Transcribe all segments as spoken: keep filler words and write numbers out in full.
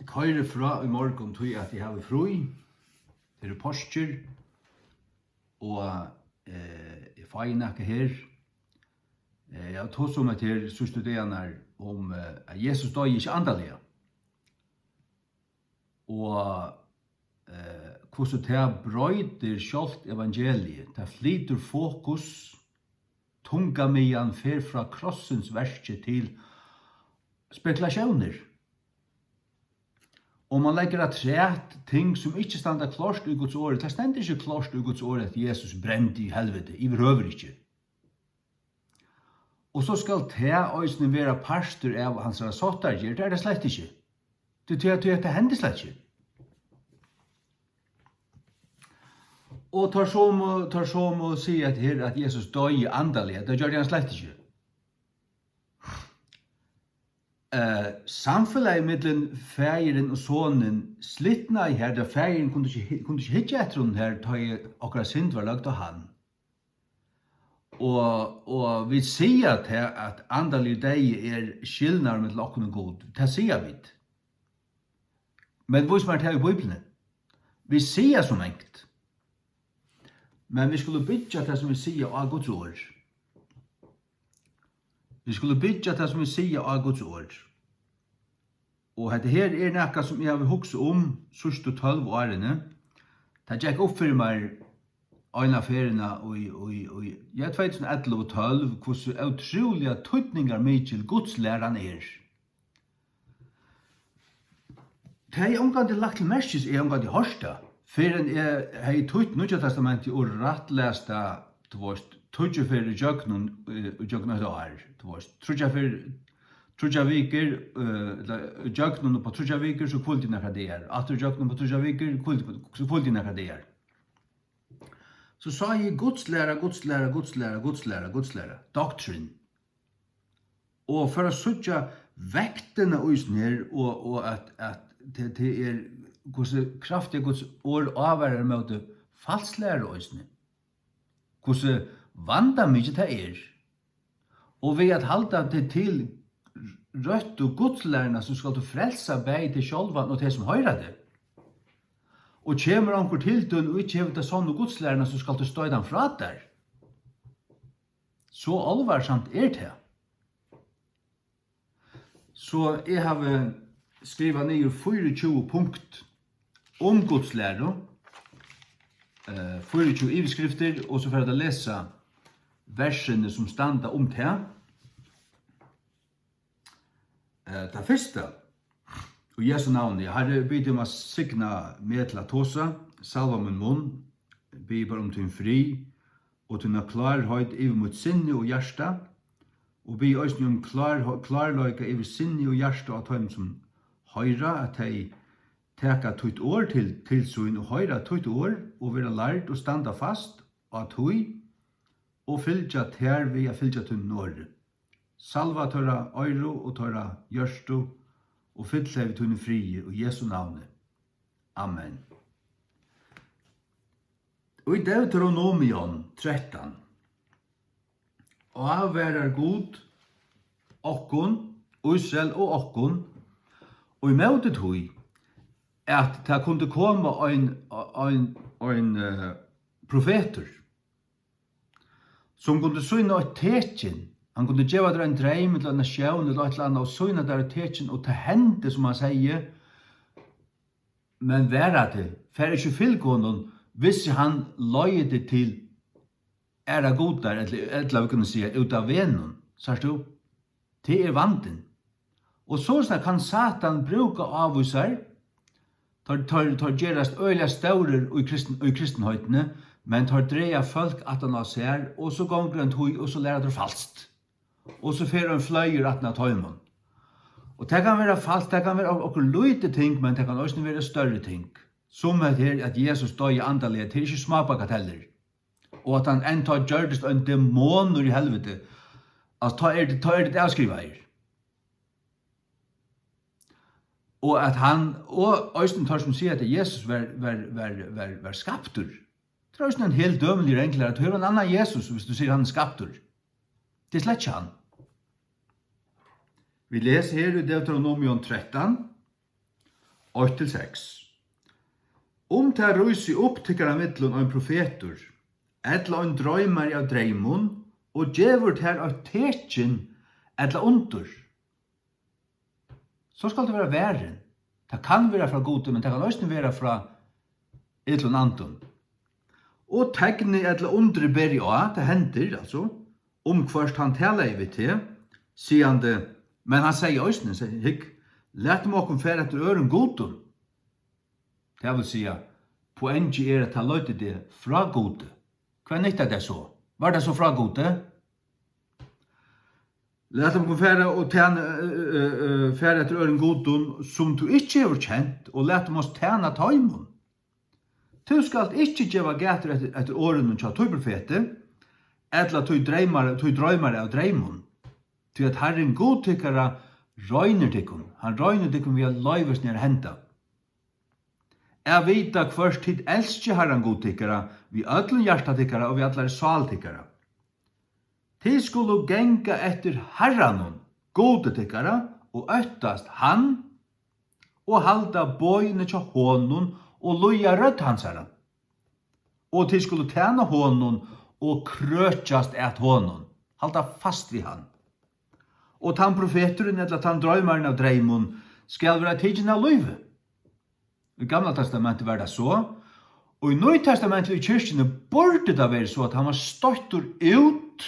Eg koyri frá í morgun, tí at eg havi frí. Tað eru páskir, og, eh, eg fái nakað her. Eh, eg havi tosað um hetta her síðstu dagarnar, um, eh, at Jesus doyði ikki andaliga. Og, eh, hvussu tað broytir sjálvt evangeliið. Tað flytur fokus, tungamiðjan fer frá krossins verki til spekulatiónir. Og man leggur afturat ting, sum ikki standa klárt í Guds orði. Tað stendur ikki klárt í Guds orði, at Jesus brendi í helviti, yvirhøvur ikki. Og so skal tað eisini vera partur av hansara sáttargerð. Tað er tað slett ikki. Tí, tí, tí, tað hendir slett ikki. Og teir somu, teir somu siga at her, at Jesus doyði andaliga. Tað gjørdi hann slett ikki. Eh, samfelagið millum faðirin og sonin slitnaði her, tá faðirin kundi ikki, kundi ikki hyggja eftir honum her, tá ið okkara synd var løgd á hann. Og, og vit siga tað, at andaligur deyði er skilnaður millum okkum og Gud. Tað siga vit. Men vís mær tað í Bíbliuni. Vit siga so mangt. Men vit skulu byggja tað, sum vit siga, á Guds orð. Vit skulu byggja tað, sum vit siga, á Guds orð. Og hetta her er nakað, sum eg havi hugsað um síðstu tólv árini. Tað gekk upp fyri mær eina ferðina í, í, í, ja, tvey túsund og ellivu tólv, hvussu ótrúliga týdningarmikil gudslæran er. Tað hevði eg ongantíð lagt til merkis, eg hevði ongantíð hoyrt tað, fyrr enn eg hevði týtt Nýggja Testamentið og rættlæst tað, tú veist, tíggju ferðir ígjøgnum, eh, ígjøgnum eitt ár, tú veist, tríggjar ferðir, tríggjar vikur, eh, ella ígjøgnum upp á tríggjar vikur, so hvíldi eg nakrar dagar, aftur ígjøgnum upp á tríggjar vikur, hvíldi, so hvíldi eg nakrar dagar. So sá eg gudslæra, gudslæra, gudslæra, gudslæra, gudslæra, doctrine. Og fór at síggja vektina í sum her, og, og at, at tað, tað er, hvussu kraftigt Guds orð ávarar móti falslæru eisini. Hvussu vandamikið tað er. Og við at halda teg til røttu gudslæruna, so skalt tú frelsa bæði teg sjálvan og tey, sum hoyra teg. Og kemur onkur til tín og ikki hevur ta sonnu gudslæruna, so skalt tú stoyta hann frá tær. So álvarsamt er tað. So eg havi skrivað niður fýraogtjúgu punkt um gudslæru, eh, fýraogtjúgu yvirskriftir, og so fari eg at lesa versini, sum standa um tað. Eh, tað fyrsta, í Jesu navni, Harri, eg biði teg um at signa meg til at tosa, salva mín munn, biði bara um tín frið og tína klárheit yvir mítt sinni og hjarta, og biði eisini um klár-, klárleika yvir sinni og hjarta á teimum, sum hoyra, at tey taka títt orð til, til sín og hoyra títt orð og verða lærd og standa fast á tí og fylgja tær við at fylgja tínum orði. Salva teirra oyru og teirra hjørtu og fyll tey við tínum friði, í Jesu navni. Amen. Í Deuteronomion trettan ávarar Gud okkum, Ísrael og okkum, í móti tí, at tað kundi koma ein, ein, ein, eh, profetur, sum kundi sýna eitt tekin. Hann kundi geva tær ein dreym ella eina sjón ella eitt ella annað og sýna tær eitt tekin, og tað hendi, sum hann segði, men vara teg, far ikki, fylg honum, hvis hann leiðir teg til aðrar gudar, ella, ella vit kunnu siga, út av vegnum, sært tú? Tað er vandin. Og soleiðis kann Satan brúka ávísar, teir, teir, teir gerast øgiliga stórir í kristin-, í kristinheitini, men teir draga fólk aftan á sær, og so gongur ein tíð, og so læra teir falskt. Og so fer ein fleygur aftan at teimum. Og tað kann vera falskt, tað kann vera ok-, okkurt lítið ting, men tað kann eisini vera størri ting. Sum hetta her, at Jesus doyði andaliga, tað er ikki smábagatellir. Og at hann enntá gjørdist ein demonur í helviti, at tá er, tá er tað avskrivaðir. Og at hann, og eisini teir, sum siga, at Jesus var, var, var, var, var skaptur. Tað er eisini ein hel dømiligur enklari, at tú hevur ein annan Jesus, hvis tú sigur, hann er skaptur. Tað er slett ikki hann. Vit lesa her í Deuteronomium trettan, eitt til seks. Um tað rísur upp tykkara millum ein profetur, ella ein droymari av dreymum, og gevur tær eitt tekin ella undur, so skalt tú vera varin. Tað kann vera frá Gudi, men tað kann eisini vera frá illum andum. Og tegnið ella undrið ber á, tað hendir, altso, um hvørt hann talaði við teg, sigandi, men hann segði eisini, segði, hygg, latum okkum fara eftir øðrum gudum. Tað vil siga, poengið er, at tað leiddi teg frá Gudi. Hvat nyttar tað so? Var tað so frá Gudi? Latum okkum fara og tæna, eh, eh, eh, fara eftir øðrum gudum, sum tú ikki hevur kent, og latum oss tæna teimum. Tú skalt ikki geva gætur eftir, eftir orðunum hjá tí profeti, ella tí dreymar, tí droymar av dreymum. Tí at Harrin Gud tykkara roynir tykkum, hann roynir tykkum við at loyva sum er at henda. At vita, hvørt tit elski Harran Gud tykkara við øllum hjarta tykkara og við allari sál tykkara. Tit skulu ganga eftir Harranum, Gudi tykkara, og óttast hann, og halda boðini hjá honum og lýða rødd hansara. Og tit skulu tæna honum og krøkjast at honum, halda fast við hann. Og tann profeturin ella tann droymarin av dreymum skal vera tikin av lívi. Í Gamla Testamenti var tað so, og í Nýja Testamenti í kirkjuni burdi tað verið so, at hann var stoyttur út,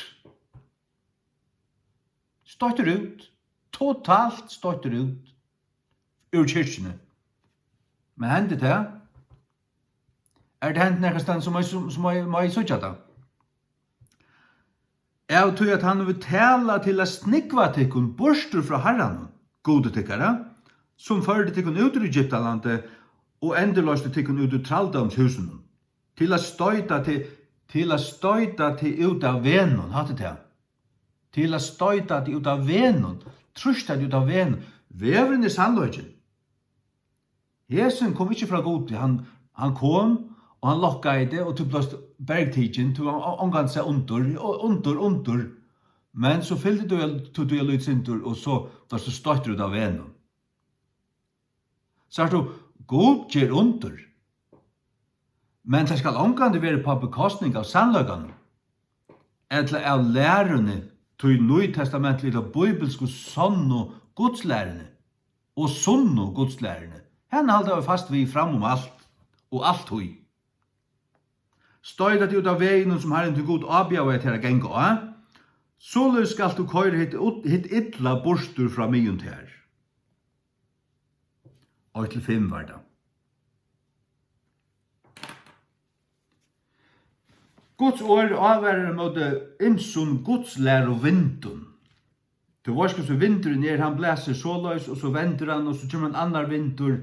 stoyttur út, totalt stoyttur út úr kirkjuni. Men hendi tað? Er tað hent nakað stað, sum, sum, sum, má eg síggja tað? Av tí at hann hevur talað til at snúgva tykkum burtur frá Harranum, Gudi tykkara, sum førdi tykkum út úr Egyptalandi og endurloysti tykkum út úr trældómshúsinum, til at stoyta teg, til at stoyta teg út av vegnum, hatta er tað. Til at stoyta teg út av vegnum, trýsta teg út av vegnum. Vegurin er sannleikin. Hesin kom ikki frá Gudi, hann, hann kom, og hann lokkaði teg, og tú bleivst bergtikin, tú hevur ongantíð sæð undur, undur, undur, men so fylgdi tú, tú, tú lítið sindur, og so bleivst tú stoyttur út av vegnum. Sært tú, Gud ger undur, men tað skal ongantíð vera upp á bekostning av sannleikanum, ella av læruni, tí nýtestamentligu ella bíbilsku sonnu Gudslæruni og sunnu Gudslæruni, hana halda vit fast við fram um alt og altíð. Stoyta teg út av veginum, sum Harrin tín Gud ábjóðaði tær at ganga á, soleiðis skalt tú koyra hitt, hitt illa burtur frá miðjum tær. Eitt til fimm var tað. Guds orð ávarar móti ymsum gudslæruvindum. Tú veitst, hvussu vindurin er, hann blæsur soleiðis, og so vendur hann, og so kemur ein annar vindur,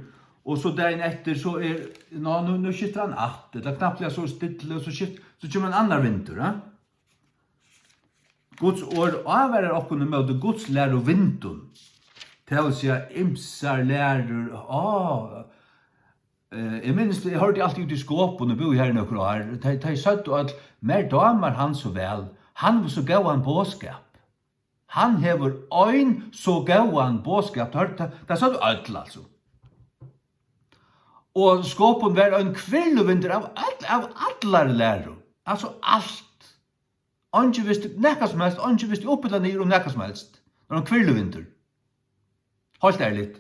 og so dagin eftir, so er, ná, nú, nú skiftir hann ætt, ella knappliga so er stilli, og so skift-, so kemur ein annar vindur, ja? Guds orð ávarar okkum ímóti Guds læruvindum. Tað vil siga ymsar lærur. Á, eh, eg minnist, eg hoyrdi altíð út í Skopun og búði har í nøkur ár. Tey, tey søgdu øll, mær dámar hann so væl. Hann hevur so góðan boðskap. Hann hevur ein so góðan boðskap. Tað, tað, tað søgdu øll, altso. Og Skopun var ein hvirluvindur av all-, av allari læru. Altso alt. Eingin visti nakað sum helst, eingin visti upp ella niður um nakað sum helst. Tað var ein hvirluvindur. Heilt ærligt.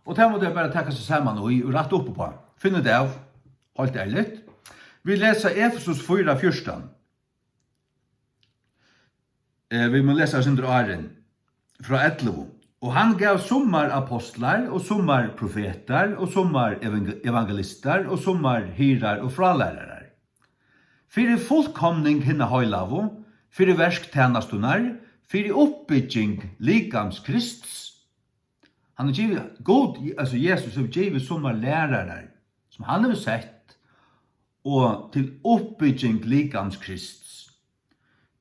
Og tað má tað bara taka seg saman í og rætta upp uppá. Finna út av, heilt ærligt. Vit lesa Efesus fýra fjúrtan. Eh, vit mugu lesa eitt sindur áðrenn, frá ellivu. Og hann gav summar apostlar, og summar profetar, og summar evang-, evangelistar, og summar hirðar og frálærarar. Fyri fullkomning hinna heilagu, fyri verk tænastunnar, fyri uppbygging likams Krists. Hann hevur givið, Gud, altso Jesus hevur givið summar lærarar, sum hann hevur sett, og til uppbygging likams Krists.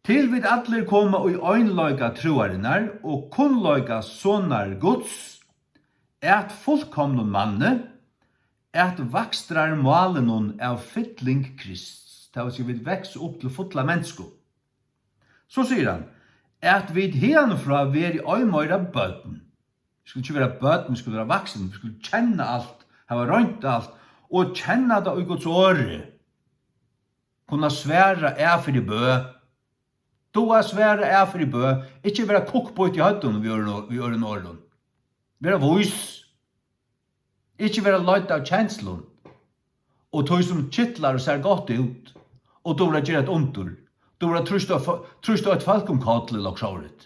Til vit allir koma í einleika trúarinnar og kunnleika Sonar Guds, at fullkomnum manni, at vakstrarmálinum av fylling Krists. tað vil siga, vit vaksa upp til fulla mensku. So sigur hann, at vit hiðani frá verið ei meira børn. Vit skulu ikki vera børn, vit skulu vera vaksin, vit skulu kenna alt, hava roynt alt, og kenna tað í Guds orði. Kunna svara A fyri bø. Duga at svara A fyri bø, ikki vera kukkbýtt í høvdinum við øðrum, við øðrum orðum. Vera vís. Ikki vera leidd av kenslum og tí sum kitlar og sær gott út, og dugir at gera eitt undur, dugir at trýsta fo-, trýsta eitt fólk um koll ella okkurt sovorðið.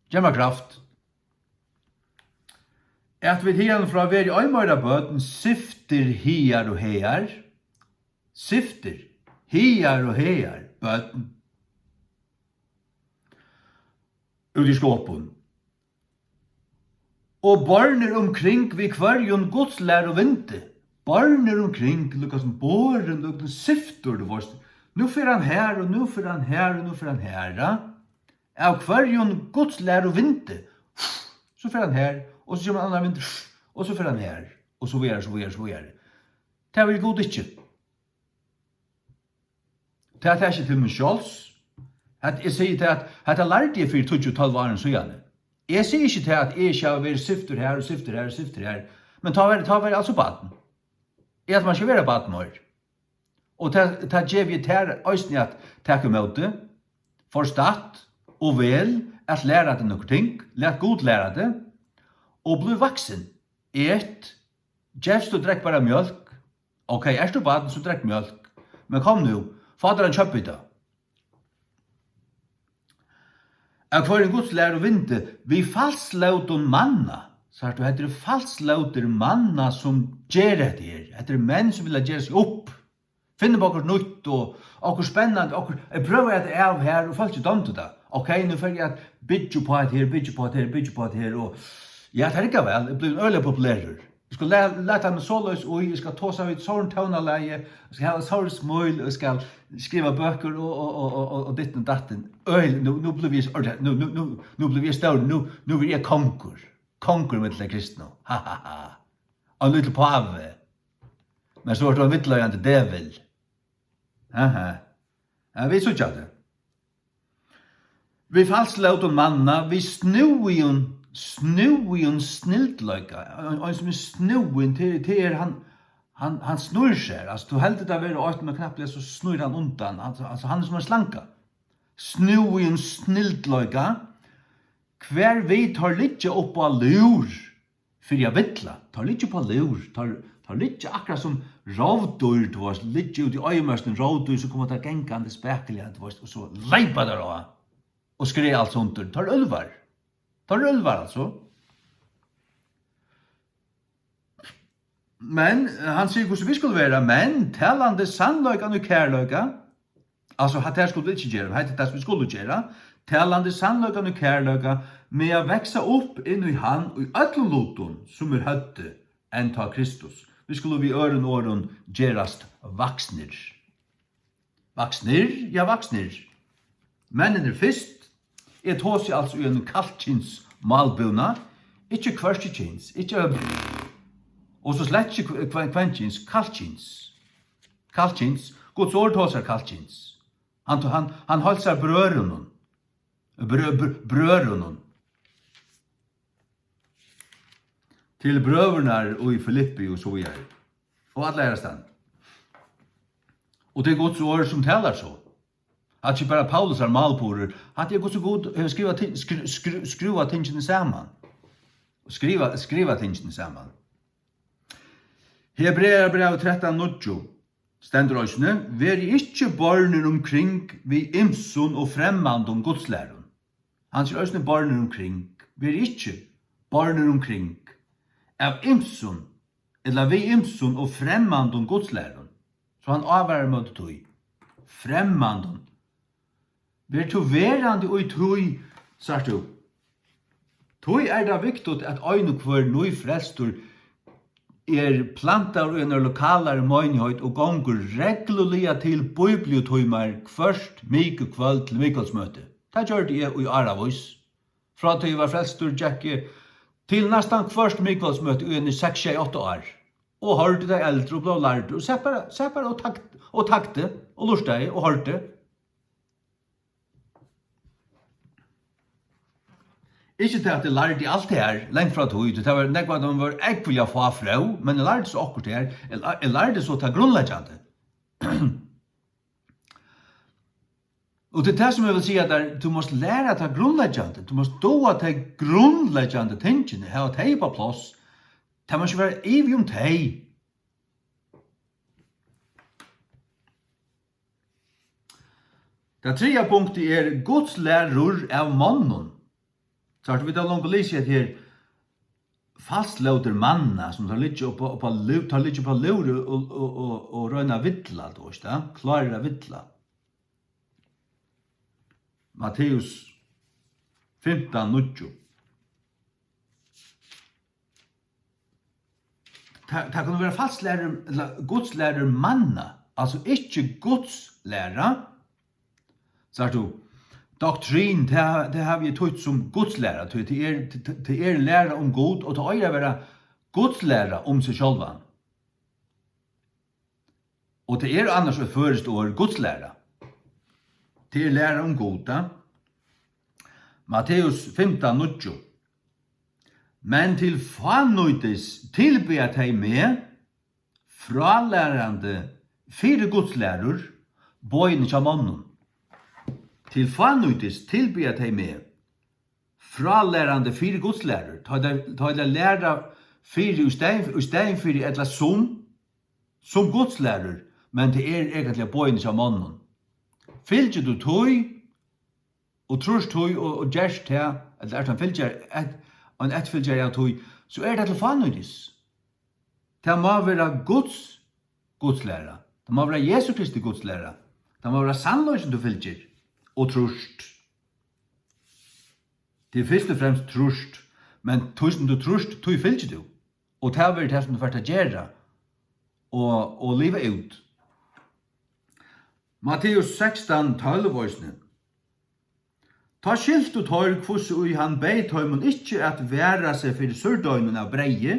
Ger mær kraft. At vit hiðani frá verið ei meira børn, syftir higar og hagar, syftir higar og hagar, børn. Út í skopun. Og bornir umkring við hvørjum gudslæruvindi. Bornir umkring, líka sum borin, líka sum syftur, tú veist. Nú fer hann har, og nú fer hann har, og nú fer hann har, ja. Av hvørjum gudslæruvindi. So fer hann har, og so kemur ein annar vindur, og so fer hann har, og so víðari, so víðari, so víðari. Tað vil Gud ikki. Tað taki eg til mín sjálvs. At eg sigi tað, at hetta lærdi eg fyri tíggju, tólv árum síðani. Eg sigi ikki tað, at eg ikki havi verið syftur har og syftur har og syftur har. Men tá var, tá var eg altso barn. Eg helt, man skal vera barn meir. Og tað, tað gevi eg tær eisini at taka ímóti. Forstatt og vel at læra teg nøkur ting. Lat Gud læra teg. Og blív vaksin. Et. Gevst og drekk bara mjólk. Ok, ert tú barn, so drekk mjólk. Men kom nú, fá tær ein kjøtbita. Av hvørjum gudslæruvindi, við falslótum manna. Sært tú, hetta eru falslótir manna, sum gera hetta her. Hetta eru menn, sum vilja gera seg upp. Finna upp okkurt nýtt og okkurt spennandi, okkurt, eg prøvi at av her, og fólki dámdi tað. Ok, nú fari eg at byggja upp á hetta her, byggja upp á hetta her, byggja upp á hetta her, og ja, tað riggar væl, eg blívi øgiliga populerur. Eg skal la-, lata meg soleiðis í, eg skal tosa við sovorðið tónalagi, eg skal hava sovorðið smíl, eg skal skriva bøkur og, og, og, og, og, og ditten og datten. Øgiliga, nú, nú blívi eg, nú, nú, nú, nú blívi eg stórur, nú, nú verði eg kongur. Kongur millum tey kristnu. Ha, ha, ha. Ein lítil pávi. Men so ert tú ein villleiðandi djevul. Aha. Ja, vit síggja tað. Við falslótum manna, við snúðigum, snúðigum snildleika. Ein, ein sum er snúðin, tað, tað er hann, hann, hann snýr sær. Altso, tú heldur tað vera eitt, men knappliga so snýr hann undan. Altso, altso, hann er sum ein slanga. Snúðigum snildleika, hvar vit teir liggja upp á lúr. Fyri at villa. Teir liggja upp á lúr. Teir, teir liggja akkurát sum rovdýr, tú veist, liggja úti í oyðimørkini, rovdýr, so koma teir gangandi spakuliga, tú veist, og so leypa teir á og skræða alt sundur. Teir eru úlvar. Teir eru úlvar, altso. Men, eh, hann sigur, hvussu vit skulu vera, men talandi sannleikan í kærleika, Altso, hatta her skulu vit ikki gera, men hetta er tað, sum vit skulu gera. Talandi sannleikan í kærleika, við at vaksa upp inn í hann í øllum lutum, sum er høvdið, enntá Kristus. Vit skulu við øðrum orðum gerast vaksnir. Vaksnir? Ja, vaksnir. Menninir fyrst. Eg tosi altso í einum kallkyns málbúna. Ikki hvørki kyns, ikki, og so slett ikki kve-, kve-, kvenkyns, kallkyns. Kallkyns. Guds orð tosar kallkyns. Hann, hann, hann heilsar brøðrunum. Brø-, brø-, brøðrunum. Til brøðurnar í Filippi og so víðari. Og alla aðrastaðni. Og tað er Guds orð, sum talar so. Hatta er ikki bara Paulusar málburður. Hatta er Guds, Gud hevur skrivað ting, skru-, skru-, skrúvað tingini saman. Skriva, skriva tingini saman. Hebrearabrævið trettan níggju stendur eisini: "Verið ikki bornir umkring við ymsum og fremmandum gudslærum." Hann sigur eisini bornir umkring. "Verið ikki bornir umkring av ymsum, ella við ymsum og fremmandum gudslærum." So hann ávarar móti tí. Fremmandum. Ver tú verandi í tí, sært tú. Tí er tað viktigt, at ein og hvør nýfrelstur er plantaður í einari lokalari meinigheit og gongur regluliga til bíbliutímar hvørt mikukvøld til mikukvøldsmøti. Tað gjørdi eg í áravís. Frá tí eg var frelstur, gekk eg til næstan hvørt mikukvøldsmøti í eini seks, sjey, átta ár. og hoyrdi tey eldru og bleiv lærdur, og sat bara, sat bara og takt-, og takti, og lurtaði og hoyrdi. Ikki tað, at eg lærdi alt her, langt frá tí, tí tað var nógv, at hon var ógvuliga fáfróð, men eg lærdi so okkurt her. Eg lær-, eg lærdi so tað grundleggjandi. Og tað er tað, sum eg vil siga, at tú mást læra tað grundleggjandi, tú mást duga tey grundleggjandi tingini, hava tey upp á pláss. Tað má ikki vera ivi um tey. Tað triðja punktið er Guds lærur av monnum. So, vit hava longu lisið hetta her, falslærdir manna, sum teir liggja upp á, upp á lú-, teir liggja upp á lúri og, og, og, og royna at villa, tú veist, ja? Klárir at villa. Matteus fimtan níggju. Tað, tað kunnu vera falslærur, ella gudslærur manna, altso ikki Guds læra. Sært tú, doktrin, tað, tað havi eg týtt sum Guds læra, tí tað er, tað, tað er læra um Gud, og tað eigur at vera Guds læra um seg sjálvan. Og tað er annars eitt føroyskt orð, Guds læra. Tað er læra um Gud, ja. Matteus fimtan níggju. Men til fánýtis tilbiðja tey meg, frálærandi fyri gudslærur, boðini hjá monnum. Til fánýtis tilbiðja tey meg, frálærandi fyri gudslærur. Tá tey, tá tey læra fyri í staðin, í staðin fyri ella sum, sum gudslærur, men tað er eigentliga boðini hjá monnum. Fylgir tú tí, og trýrt tí og, og gerst tað, ella ert ein fylgjar-, ein, ein eftirfylgjari av tí, so er tað til fánýtis. Tað má vera Guds, Guds læra. Tað má vera Jesu Kristi Guds læra. Tað má vera sannleikin, tú fylgir og trýrt. Tað er fyrst og fremst trýrt, men tí sum tú trýrt, tí fylgir tú. Og tað verður tað, sum tú fert at gera og, og liva út. Matteus sekstan tólv eisini. Tá skiltu teir, hvussu ið hann beyð teimum ikki at vara seg fyri súrdeiginum av breyði,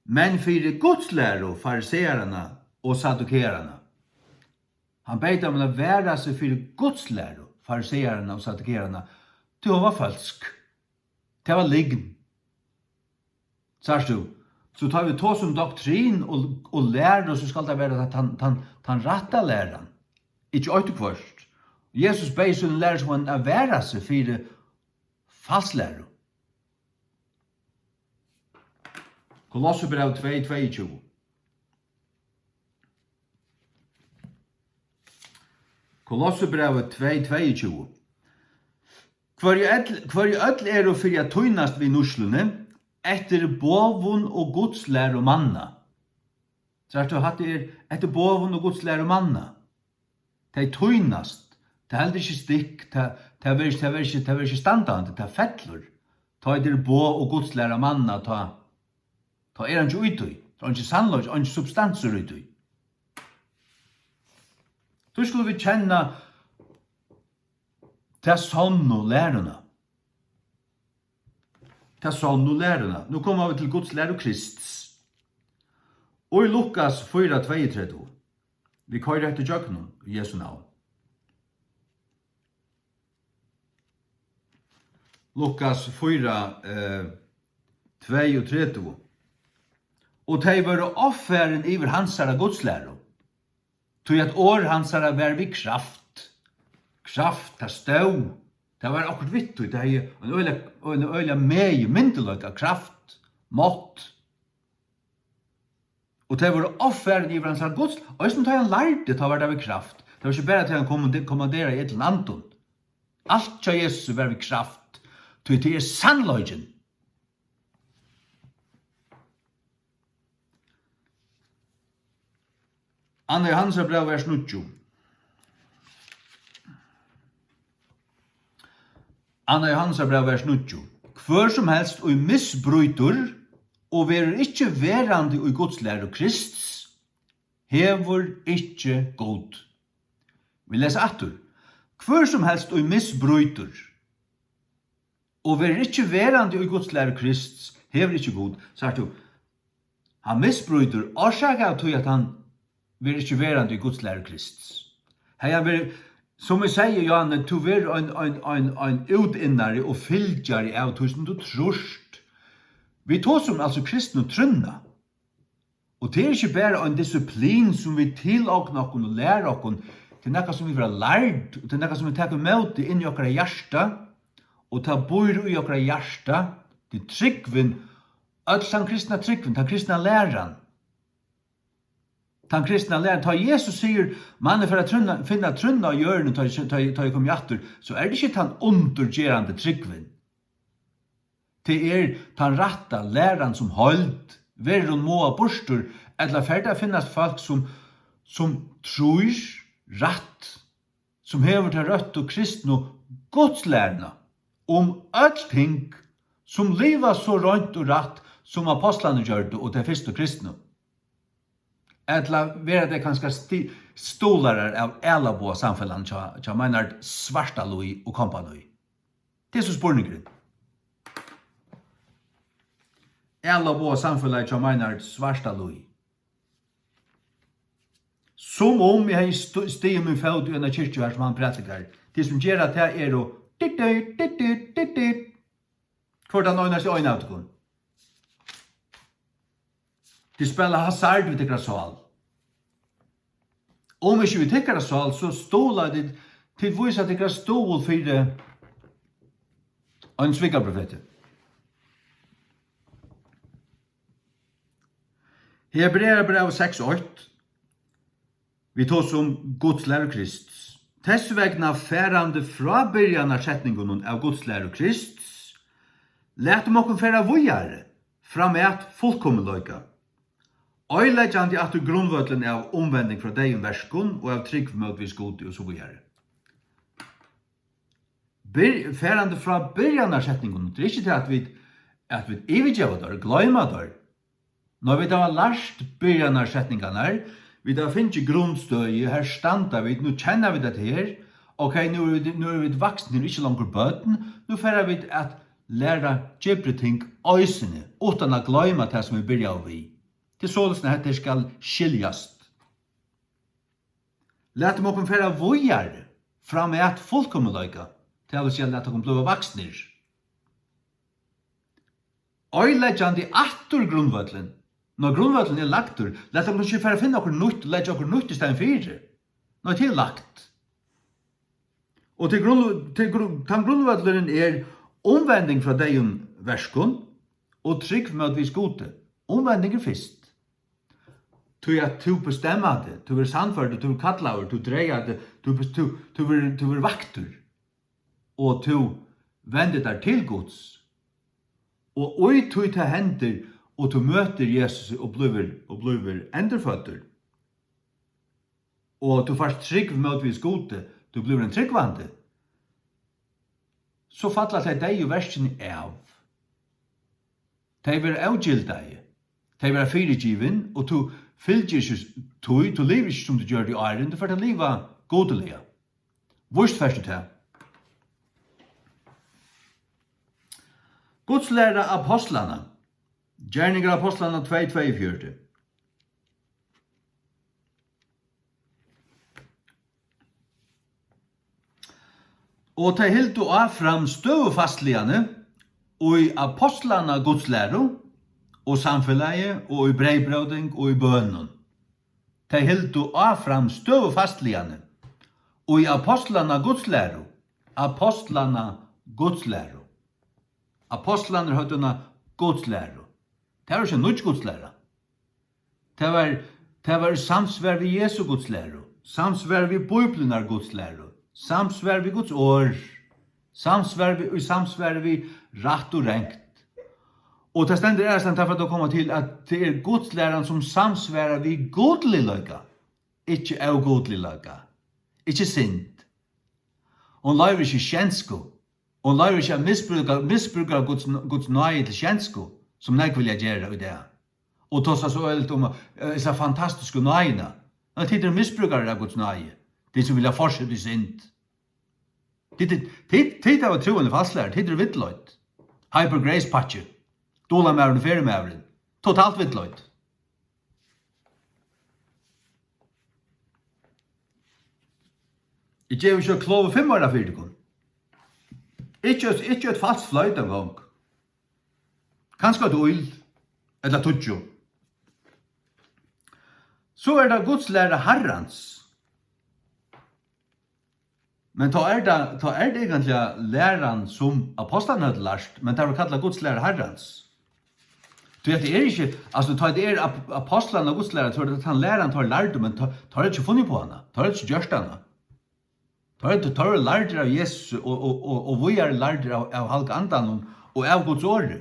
men fyri gudslæru farisearanna og saddukearanna. Hann beyð teimum at vara seg fyri gudslæru farisearanna og saddukearanna, tí hon var følsk. Tað var lygn. Sært tú? So tá vit tosa um doktrin og, og læru, so skal tað vera tann, tann, tann rætta læran, ikki eitt og hvørt. Jesus beyð sínum lærisveinum at vara seg fyri falslæru. Kolossebræv tvey tveyogtjúgu. Kolossebrævið tvey tveyogtjúgu. Hvørji øll, hvørji øll eru fyri at týnast við nýtsluni, eftir boðum og gudslæru manna. Sært tú, hatta er eftir boðum og gudslæru manna. Tey týnast. Tað heldur ikki stikk. Tað, tað verður ikki, tað verður ikki, tað verður ikki standandi. Tað fellur. Tá er boð og gudslæra manna, tá, tá er hann ikki í tí. Tá er hann ikki sannleiki, hann er ikki substansur í tí. Tí skulu vit kenna ta sonnu læruna. Ta sonnu læruna. Nú koma vit til Guds læru Krists. Og í Lukas fýra tveyogtretivu. Vit koyra hetta ígjøgnum í Jesu navn. Lukas fýra, eh, tveyogtretivu. Og tey vóru ovfarin yvir hansara gudslæru. Tí at orð hansara var við kraft. Kraft, tað stóð. Tað var okkurt við tí. Tað hevði ein øgiliga, ein øgiliga megi, myndugleika, kraft, mátt. Og tey vóru ovfarin yvir hansara guds-, eisini tá hann lærdi, tá var tað við kraft. Tað var ikki bara tí hann kommande-, kommanderaði í illum andum. Alt hjá Jesusi var við kraft, tí tað er sannleikin. Annað Jóhannesarbræv, vers níggju. Annað Jóhannesarbræv, vers níggju. Hvør sum helst, ið misbrýtur og verður ikki verandi í Guds læru Krists, hevur ikki Gud. Vit lesa aftur. Hvør sum helst, ið misbrýtur og verður ikki verandi í Guds læru Krists, hevur ikki Gud. Sært tú, Hann misbrýtur orsakað av tí, at hann verður ikki verandi í Guds læru Krists. Hevði hann verið, sum eg segði, Johanne, tú verður ein, ein, ein, ein útinnari og fylgjari av tí, sum tú trýrt. Vit tosa um, altso, kristnu trúnna. Og tað er ikki bara ein disiplin, sum vit tilogna okkum og læra okkum. Tað er nakað, sum vit verða lærd, og tað er nakað, sum vit taka ímóti inn í okkara hjarta, og tað býr í okkara hjarta. Tað er trúgvin, øll tann kristna trúgvin, tann kristna læran. Tann kristna læran, tá Jesus sigur, "Mann fer at trúnna, finna trúnna á jørðini, tá, tá, tá eg komi aftur", so er tað ikki tann undurgerandi trúgvin. Tað er tann rætta læran sum heild. Verður hon máað burtur, ella fer tað at finnast fólk, sum, sum trýr rætt, sum hevur ta røttu kristnu gudslæruna um øll ting, sum liva so reint og rætt, sum apostlarnir gjørdu og tey fyrstu kristnu? Ella verða tey kanska sti-, stuðlarar av ælabogasamfelagnum hjá, hjá Meinhard Svartalíð og kompani? Tað er so spurningurin. Ælabogasamfelagið hjá Meinhard Svartalíð. Sum um eg hevði stu-, stigið mín fót í eina kirkju, har sum hann prædikar. Tey sum gera tað eru dit, dit, dit, dit, dit, dit. Hvør tann einasti ein av tykkum? Tit spæla hasard við tykkara sál. Um ikki við tykkara sál, so stuðla tit, tit vísa tykkara stuðul fyri ein svikarprofeti. Hebrearabræv seks eitt. Vit tosa um Guds læru Krists. Tess vegna, farandi frá byrjanarsetningunum av Guds læru Krists, latum okkum fara víðari fram at fullkomleika, oyðileggjandi aftur grundvøllin av umvending frá deyðum verkum og av trúgv mótvegis Gudi og so víðari. Byr-, farandi frá byrjanarsetningunum, tað er ikki tað, at vit, at vit yvirgeva teir, gloyma teir. Nei, vit hava lært byrjanarsetningarnar, vit hava fingið grundstøði, her standa vit, nú kenna vit hetta her. Ok, nú eru vit, nú eru vit vaksnir, ikki longur børn, nú fara vit at læra djúpri ting eisini, uttan at gloyma tað, sum vit byrjaðu við. Tað er soleiðis, at hetta her skal skiljast. Latum okkum fara víðari fram at fullkomleika, tað vil siga, lat okkum blíva vaksnir. Oyðileggjandi aftur grundvøllin. Ná grundvøllin er lagdur, lat okkum ikki fara at finna okkurt nýtt og leggja okkurt nýtt í staðin fyri. Ná, tað er lagt. Og til grund-, til grund-, tann grundvøllurin er umvending frá deyðum verkum og trúgv mótvegis Gudi. Umvending er fyrst. Tí at tú bestemmar teg, tú verður sannførdur, tú verður kallaður, tú dregar teg, tú bes-, tú, tú verður, tú verður vaktur. Og tú vendir tær til Guds. Og í tí tað hendir, og tú møtir Jesus og blívur, og blívur endurføddur, og tú fært trúgv mótvegis Gudi, tú blívur ein trúgvandi, so falla tey deyðu verkini av. Tey verða ógildaði. Tey verða fyrigivin, og tú fylgir ikki tí, tú livir ikki, sum tú gjørdi áðrenn, tú fert at liva gudiliga. Víst fert tú tað. Guds læra apostlanna. Gerningar apostlanna tvey tveyogfjøruti. Og tey hildu áfram støðufastligani í apostlanna Guds læru og samfelagi og í breyðbróting og í bønum. Tey hildu áfram støðufastligani í apostlanna Guds læru, apostlanna Guds læru. Apostlarnir høvdu eina Guds læru. Tað var ikki nýggj Guds læra. Tað var, tað var í samsvar við Jesu Guds læru, samsvar við Bíblinar Guds læru, samsvar við Guds orð, samsvar við, í samsvar við rætt og rangt. Og tað stendur aðrastaðni, tað fer at koma til, at tað er Guds læran, sum samsvarar við gudligleika, ikki ógudligleika, ikki synd. Hon loyvir ikki skensku. Hon loyvir ikki at misbrúka, misbrúka Guds, Guds náði til skensku, sum nógv vilja gera í dag. Og tosa so øgiliga um, eh, hesa fantastisku náðina. Men tit eru misbrúkarar av Guds náði, tit sum vilja fortseta í synd. Tit, tit, tit, tit hava trúð eini falsklæru, tit eru villleidd. Hyper grace pakki. Dulamaðurin og ferðamaðurin. Totalt villleidd. Eg gevi ikki eitt klov fimm oyra fyri tykkum. Ikki eitt, ikki eitt falskt floyt eingong. Kanska eitt oyl, ella tíggju. So er tað Guds læra Harrans. Men tá er tað, tá er tað eigentliga læran, sum apostlarnir høvdu lært, men tað var kallað Guds læra Harrans. Tí at tað er ikki, altso, tá tað er ap-, apostlarnir og Guds læra, so er tað tann læran, teir lærdu, men tá, teir hava ikki funnið på hana, teir hava ikki gjørt hana. Teir, teir eru lærdir av Jesus og, og, og, og víðari lærdir av, av Halga Andanum og av Guds orði.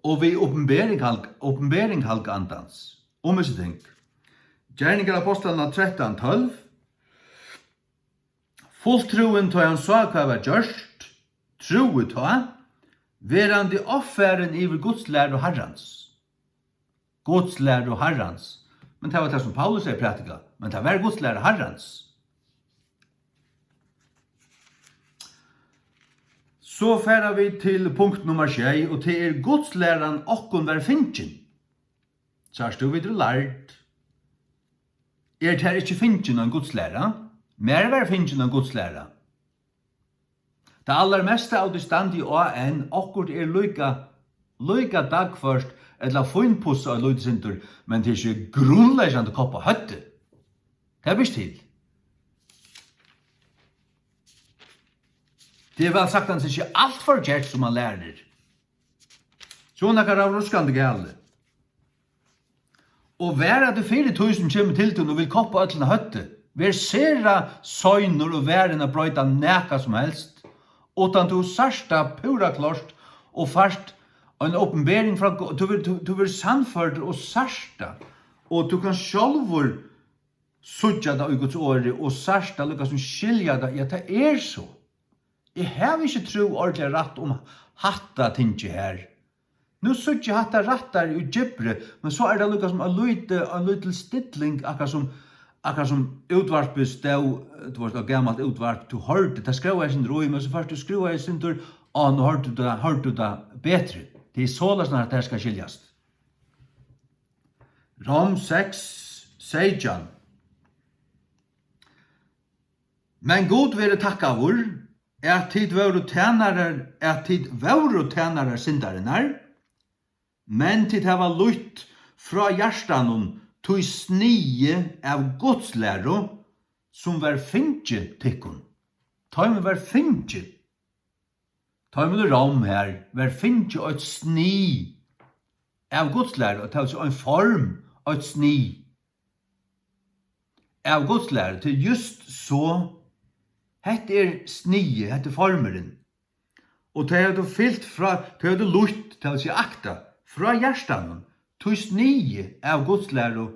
Og við opinbering Halg-, opinbering Halga Andans um hesi ting. Gerningar Apostlanna trettan tólv. Fulltrúin, tá hann sá, hvat var gjørt, trúði tá, verandi ovfarin yvir Guds læru Harrans. Guds læru Harrans. Men tað var tað, sum Paulus hevði prædikað, men tað var Guds læra Harrans. So fara vit til punkt nummar sjey, og tað er Guds læran okkum var fingin. Sært tú, vit eru lærd. Er tær ikki fingin ein Guds læra? Mær var fingin ein Guds læra. Tað allarmesta av tí standi á enn, okkurt er líka, líka dagført ella fínpussað eitt lítið sindur, men tað er ikki grundleggjandi kopp á høvdið. Tað ber ikki til. Tað er væl saktans ikki alt forkert, sum man lærir. So er nakað ravruskandi galið. Og vara teg fyri tí, sum kemur til tín og vil koppa øllum á høvdið. Ver sera seinur og varin at broyta nakað sum helst, uttan tú sært tað púra klárt og fært eina opinbering frá Gud. Tú verður, tú, tú verður sannførdur og sært tað, og tú kanst sjálvur síggja tað í Guds orði og sært tað, líka sum skilja tað. Ja, tað er so. Eg havi ikki trúð ordiliga rætt um hatta tingið her. Nú síggi eg hatta rættari í djúpri, men so er tað líka sum ein lítil, ein lítil stilling, akkurát sum, akkurát sum útvarpið stóð, tú veitst, á gamalt útvarp, tú hoyrdi, tað skróvaði eitt sindur í, men so fært tú skrúvað eitt sindur á, nú hoyrdi tú tað, hoyrdi tú tað betri. Tað er soleiðis, at tað skal skiljast. Rom seks seytjan. Men Gud verði takkaður, at tit vóru tænarar, at tit vóru tænarar syndarinnar, men tit hava lýtt frá hjartanum tí sniði av Guds læru, sum var fingið tykkum. Teimum var fingið. Teimum í Rom her var fingið eitt snið av Guds læru, tað vil siga ein form, eitt snið av Guds læru, til júst so, hetta er sniðið, hetta er formurin. Og tey høvdu fylgt frá, tey høvdu lýtt, tað vil siga aktað, frá hjartanum, tí sniðið av Guds læru,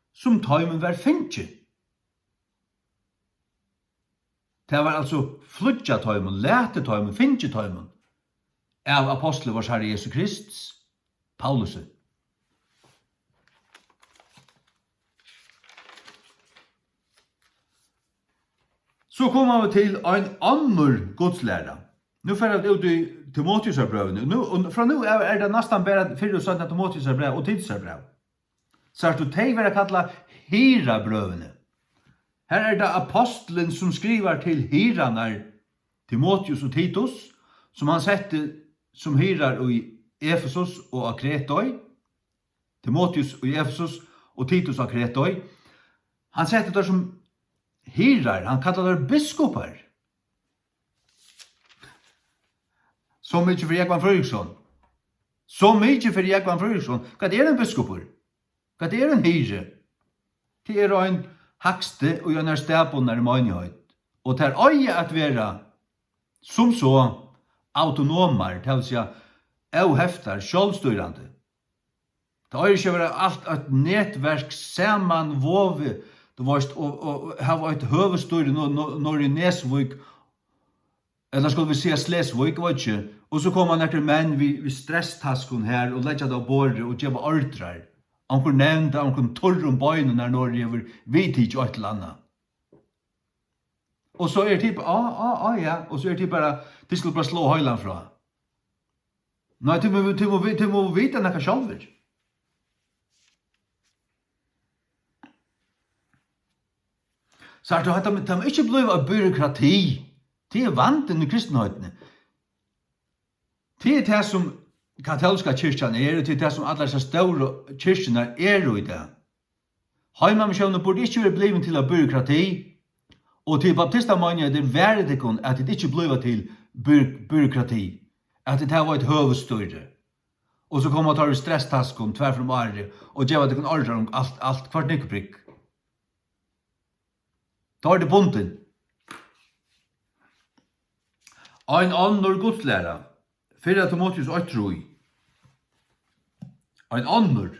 sum teimum var fingið. Tað var altso flýggjað teimum, latið teimum, fingið teimum av apostli vors Harra Jesu Krists, Paulusi. So koma vit til ein onnur gudslæra. Nú fara vit út í Timoteusarbrøvini. Nú, og frá nú av er tað næstan bara fyrra og seinna Timoteusarbræv og Titusarbræv. Sært tú, tey verða kallað hirðabrøvini. Her er tað apostlurin, sum skrivar til hirðarnar Timoteus og Titus, sum hann setti sum hirðar í Efesus og á Kretoi. Timoteus í Efesus og Titus á Kretoi. Hann setti teir sum hirðar, hann kallar teir biskupar. So mikið fyri Jógvan Fríðriksson. So mikið fyri Jógvan Fríðriksson. Hvat er ein biskupur? Hvat er ein hirði? Tað er ein hægsti í einari staðbundnari meinigheit. Og tær eiga at vera sum so autonomar, tað vil siga óheftar, sjálvstýrandi. Tað eigur ikki at vera alt eitt netverk samanvovið, tú veitst, og, og, og hava eitt høvuðsstýri nor-, nor-, norður í Nesvík, ella skulu vit siga Slesvík, veit ikki. Og so koma nakrir menn við, við stresstaskum her og leggja tað á borðið og geva ordrar. Onkur nevnd av onkrum turrum beinum har norður hevur viðtikið eitt ella annað. Og so er tit, á, á, á, ja, og so er tit bara, tit skulu bara sláa heilan frá. Nei, tit mugu, tit mugu, tit mugu vita nakað sjálvir. Sært tú, hetta, tað má ikki blíva eitt byråkrati. Tað er vandin í kristinheitini. Tað er tað, sum katólska kirkjan er, og tað er tað, sum allar hesar stóru kirkjurnar eru í dag. Heimamissiónin burdi ikki verið blivin til eitt byråkrati, og til baptistameinigheitið, varið tykkum, at tit ikki blíva til by-, byråkrati, at tit hava eitt høvuðsstýri. Og so koma teir í stresstaskum tvær ferðir um árið og geva tykkum orðar um alt, alt, hvørt nikkuprikk. Tá er tað bundin. Ein onnur gudslæra. Fyrra Timoteus eitt trý. Ein onnur.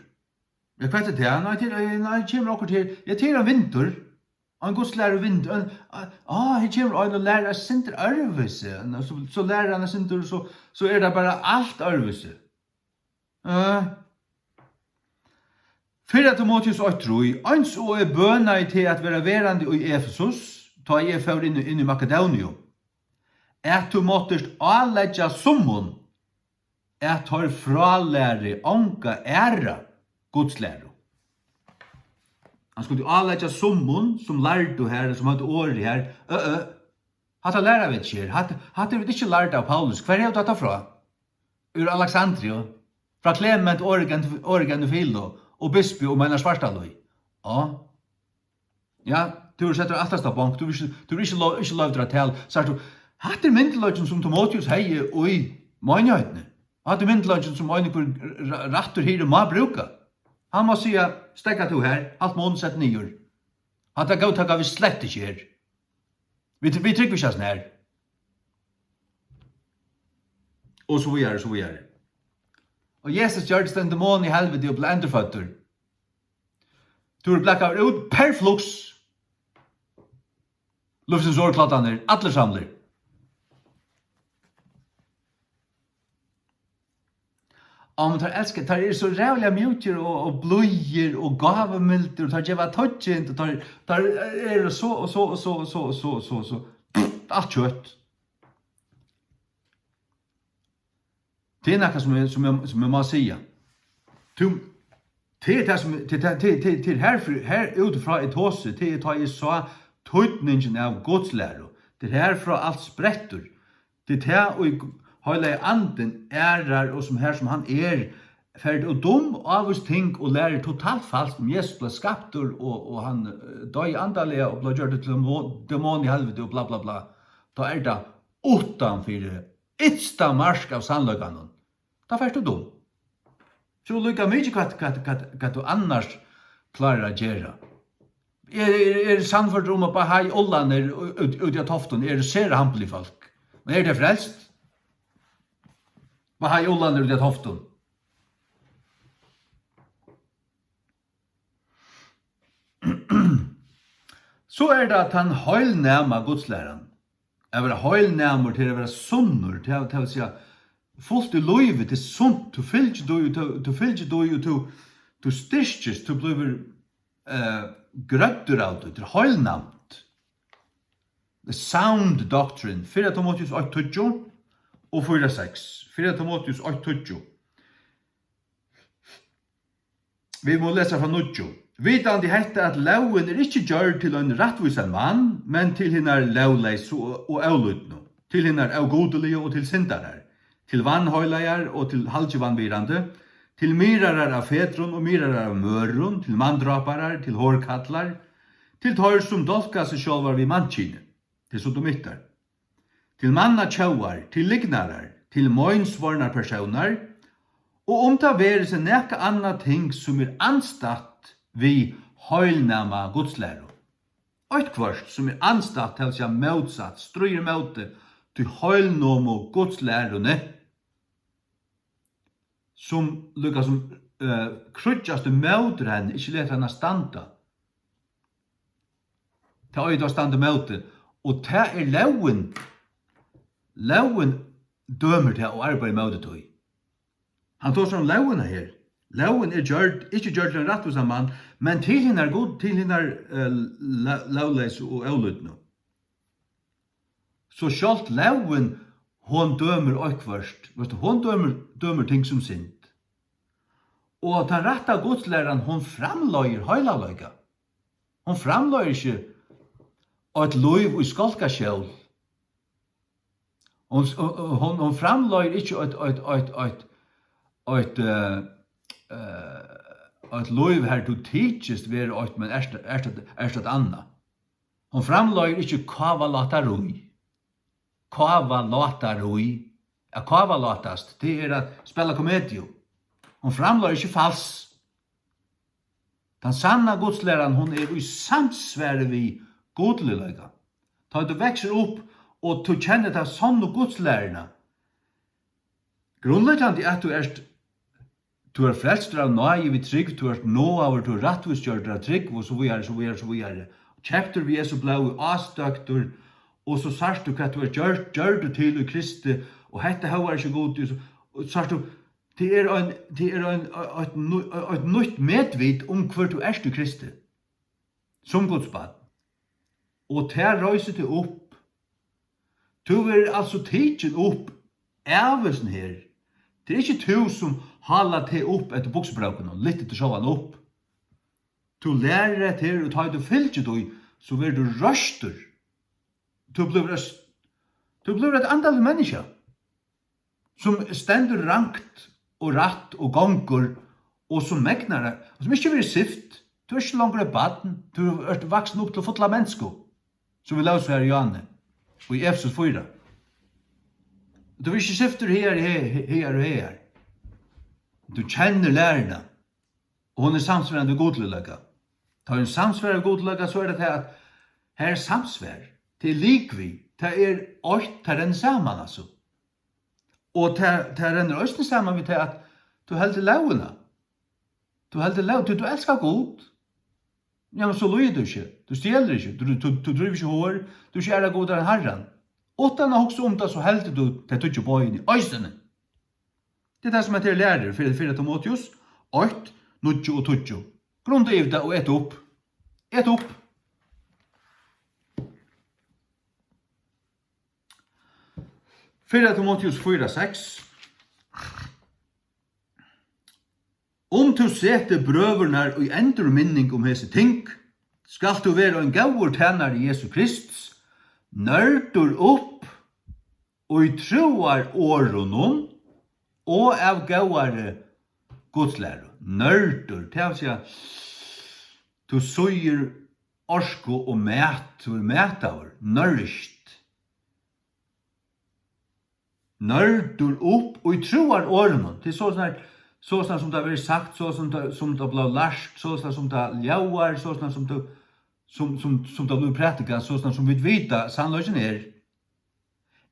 Ja, hvat er tað? Nei, tað er, nei, kemur okkurt her. Ja, tað er ein vindur. Ein gudslæruvindur. Ein, á, á, her kemur ein og lærir eitt sindur øðrvísi. Nú, so, so lærir hann eitt sindur, so, so er tað bara alt øðrvísi. Eh. Fyrra Timoteus eitt trý, eins og eg bønaði teg at vera verandi í Efesus, tá eg fór inn, inn í Makedóniu, at tú máttist áleggja summum, at teir frálæri onga aðra gudslæru. Hann skuldi áleggja summum, sum lærdu har, sum høvdu orðið har, ø, ø, hatta læra vit ikki her. Hatta, hatta eru vit ikki lærd av Paulus. Hvar hevur tú hatta frá? Úr Alexandriu, frá Klement, Origen, Origen og Filo, og bispi og Meinar Svartalíð. Ja. Ja, tú hevur sett teg alt hetta bank, tú hevur ikki, tú hevur ikki lo-, ikki loyvd at tala. Sært tú, hatta er myndugleikin, sum Timoteus hevði í meinigheitini. Hatta er myndugleikin, sum ein, hvør r-, r-, rættur hirði má brúka. Hann má siga, steðga tú her, halt munn, sett niður. Hatta góðtaka vit slett ikki her. Vit, vit trúgva ikki hasum her. Og so víðari, so víðari. Og Jesus gjørdist ein demon í helviti og bleiv endurføddur. Tú ert blakaður út, perflux. Lívsins orð, kladdarnir, allir samlir. Á, men teir elska, teir eru so ræðuliga mjúkir og, og blíðir og gávumildir, og teir geva tøggind, og teir, teir eru so, og so, og so, og so, og so, og so, og so. Alt kjøt. Tað er nakað, sum eg, sum eg, sum eg má siga. Tú, tað er tað, sum, tað, tað, tað, tað, tað er herfyri, her útifrá eg tosi, tað er tá eg sá týdningin av gudslæru. Tað er herfrá alt sprettur. Tað er tað, ið Heilagi Andin ærar, og sum her sum hann er, fert og dum ávís ting og lærir totalt falskt um Jesus bleiv skaptur, og, og hann, eh, doyði andaliga og bleiv gjørdur til demo-, demon í helviti og bla, bla, bla. Tá er tað uttanfyri, ytsta mark av sannleikanum. Tá fert tú dum. So líka mikið hvat, hvat, hvat, hvat tú annars klárar at gera. Eg, eg, eg eri sannførdur um, at Bahá'í Ullarnir ú-, út, úti á Toftum eru sera hampilig fólk. Men eru tey frelst? Bahá'í Ullarnir úti á Toftum. So er tað tann heilnæma gudslæran. At vera heilnæmur, til at vera sunnur, til, til at siga, fult í lívi, til sunt, tú fylgir tí, tú, tú fylgir tí, og tú, tú styrkist, tú blívur, eh, grøddur av tí, til heilnæmt. The sound doctrine, fyrra Timoteus eitt tíggju og fýra seks. Fyrra Timoteus eitt tíggju. Vit mugu lesa frá nýggju. Vitandi hetta, at lógin er ikki gjørd til ein rættvísan mann, men til hinar lógleysu og, og ólýdnu, til hinar ógudiligu og til syndarar, til vanheilagar og til halgivanvirðandi, til myrðarar av fedrum og myrðarar av møðrum, til manndráparar, til hórkallar, til teir, sum dálka seg sjálvar við mannkyni, til sodomittar, til mannatjóvar, til lygnarar, til meinsvornar persónar, og um tað verður seg nakað annað ting, sum er andstætt við heilnæma gudslæru. Eitthvørt, sum er andstætt, tað vil siga mótsatt, stríðir móti tí heilnæmu gudslæruni, sum líka sum, eh, kríggjast ímóti henni, ikki letur hana standa. Tað eigur at standa ímóti, og tað er lógin. Lógin dømir tað og arbeiðir ímóti tí. Hann tosar um lógina her. Lógin er gjørd, ikki gjørd til ein rættvísan mann, men til hinar gud, til hinar, eh, ló-, lógleysu og ólýdnu. So sjálvt lógin, hon dømir eitthvørt, veitst tú, hon dømir, dømir ting sum synd. Og tann rætta gudslæran, hon framleiðir heilagleika. Hon framleiðir ikki eitt lív í skálkaskjól. Hon, hon, hon framleiðir ikki eitt, eitt, eitt, eitt, eitt, eh, eh, eitt lív har tú tykist vera eitt, men ert, ert, ert eitt annað. Hon framleiðir ikki kávalátari. Kávalátari. At kávalátast, tað er at spæla komediu. Hon framleiðir ikki fals. Tann sanna gudslæran, hon er í samsvari við gudligleika. Tá tú veksur upp og tú kennir ta sannu gudslæruna, grundleggjandi at tú ert, tú ert frelstur av náði við trúgv, tú ert náaður, tú ert rættvísgjørdur av trúgv, og so víðari, so víðari, so víðari. Keyptur við Jesu blóði, ástøktur, og so sært tú, hvat tú ert gjørd, gjørdur til í Kristi, og hetta hóvar ikki Gud, og so, og sært tú, tað er ein, tað er ein, eitt nú-, eitt nýtt medvit um, hvør tú ert í Kristi, sum Guds barn. Og tað reisir teg upp. Tú verður altso tikin upp av hesum her. Tað er ikki tú, sum hálar teg upp eftir buksubrókunum, lyftir teg sjálvan upp. Tú lærir hetta her, og tá ið tú fylgir tí, so verður tú reistur. Tú blívur eitt, tú blívur eitt andaligt menniskja, sum stendur rangt og rætt og gongur, og sum megnar, og sum ikki verður syft. Tú ert ikki longur eitt barn, tú ert vaksin upp til fulla menniskju, sum vit lósu har í áðni, í Efesus fýra. Tú verður ikki syftur hagar, he-, he-, hagar og hagar. Tú kennir læruna, og hon er samsvarandi við gudligleika. Tá hon er samsvarandi við gudligleika, so er tað tað, at har er samsvar. Tað er likvið, tað er eitt, tað rennur saman, altso. Og tað, tað rennur eisini saman við tað, at tú heldur lógina. Tú heldur lóg, tú, tú elskar Gud. Ja, men so lýgur tú ikki. Tú stjelur ikki. Tú, tú, tú drívur ikki hor. Tú ert ikki aðrar gudar enn Harran. Uttan at hugsa um tað, so heldur tú tey tíggju boðini eisini. Tað er tað, sum hetta her lærir, fyrra, fyrra Timoteus eitt, níggju og tíggju. Grunda yvir tað og et upp. Et upp. Fyrra Timoteus fýra, seks. Um tú setir brøðurnar í endurminning um hesi ting, skalt tú vera ein góður tænari Jesu Krists, nørdur upp í trúarorðunum og av góðari gudslæru. Nørdur, tað vil siga, tú sýgur orku og mat, tú ert mataður, nourished. Nørdur upp í trúarorðunum. Tað er sostatt, sostatt sum tað verður sagt, sostatt sum tað, sum tað bleiv lært, sostatt sum tað ljóðar, sostatt sum tað, sum, sum, sum tað blívur prædikað, sostatt sum vit vita, sannleikin er.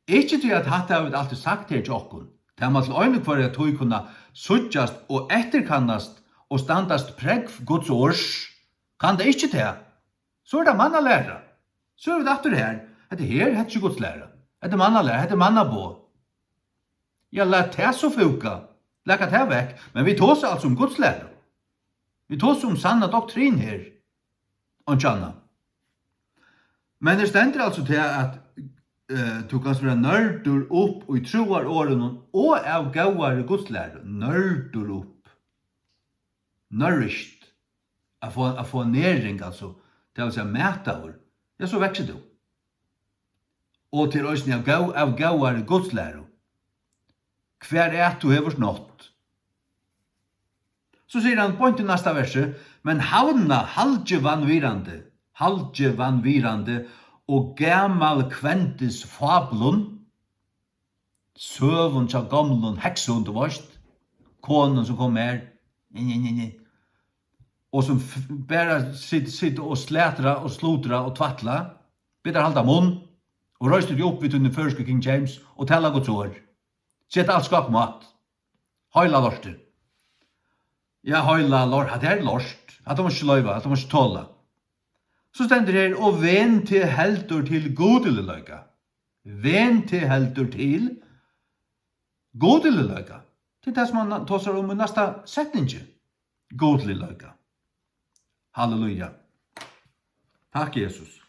Ikki tí at hatta hava vit altíð sagt her hjá okkum. Tað má til einu hvørja tíð kunna síggjast og eftirkannast og standast prógv Guds orðs. Kann tað ikki tað? So er tað mannalæra. So eru vit aftur her. Hetta her, hetta er ikki Guds læra. Hetta er mannalæra, hetta er mannaboð. Ja, lat tað so fúka. Lat tað vekk. Men vit tosa altso um Guds læru. Vit tosa um sanna doktrin her. Einki annað. Men her stendur altso til at, eh, tú kanst vera nørdur upp í trúarorðunum og av góðari Guds læru. Nørdur upp. Nourished. At fáa, at fáa næring, altso, tað vil siga mataður, ja, so veksur tú. Og til eisini av góð-, av góðari Guds læru. Hvar at tú hevur nátt. So sigur hann beint í næsta versi, men havna halgivanvirðandi, halgivanvirðandi og gamalkvendis fáblum, søgum hjá gomlum heksum, tú veist, konum sum kom her, nj, nj, nj, nj, og sum f-, bara sit-, sita og slatra og slutra og tvætla, biðja tær halda munn og reis tú teg upp við tíni føroysku King James og tala Guds orð. Set alt skakk mat. Heila lortið. Ja, heila lort, hatta er lort. Hatta má ikki loyva, hatta má ikki tola. So stendur her, og ven teg heldur til gudligleika. Ven teg heldur til gudligleika. Tað er tað, sum hann tosar um í næsta setningi. Gudligleika. Halleluja. Takk, Jesus.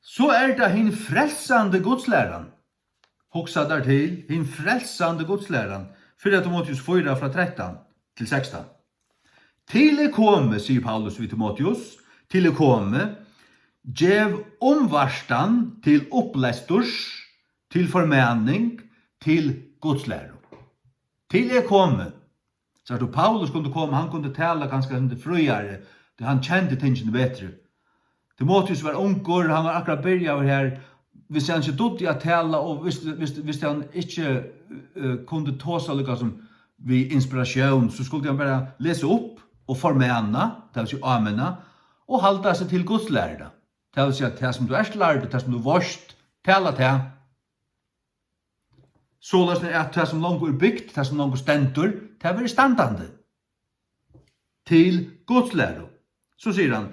So er tað hin frelsandi Gudslæran. Hugsa tær til, hin frelsandi Gudslæran. Fyrra Timoteus fýra frá trettan til sekstan. Til er komið, sigur Paulus við Timoteus, til er komið, Gev umvartan til upplesturs, til formaning, til gudslæru. Til er komið. Sært tú, Paulus kundi koma, hann kundi tala kanska eitt sindur fríari, tí hann kendi tingini betri. Timoteus var ungur, hann var akkurát byrjaður her. Hvis hann ikki dugdi at tala, og hvis, hvis, hvis hann ikki, eh, kundi tosa líka sum við inspiratión, so skuldi hann bara lesa upp og formana, tað vil siga áminna, og halda seg til gudslæruna. Tað vil siga, tað sum tú ert lærdur, tað sum tú veitst, tala tað. Soleiðis at tað sum longu er bygt, tað sum longu stendur, tað verður standandi. Til gudslæru. So sigur hann,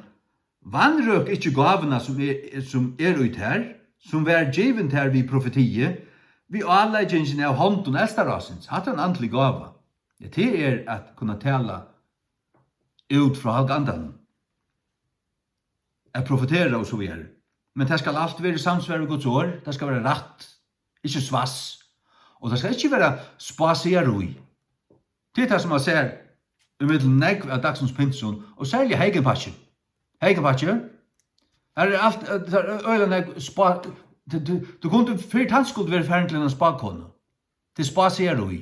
vanrøk ikki gávuna sum er, sum er í tær, sum var givin tær við profetii, við áleggingini av hondum elstaráðsins. Hatta er ein andlig gáva. Ja, tað er at kunna tala út frá Heilaga Andanum. At profetera og so víðari. Men tað skal alt vera í samsvari við Guds orð, tað skal vera rætt, ikki svass, og tað skal ikki vera spásigarí. Tað er tað, sum man sær í millum nógv av dagsins pinsum, og serliga Heigenpakki. Heigenpakki, har er alt, eh, tað er øgiliga nógv spá-, tú, tú, tú kundi fyri tann skuld verið farin til eina spákonu. Tað er spásigarí.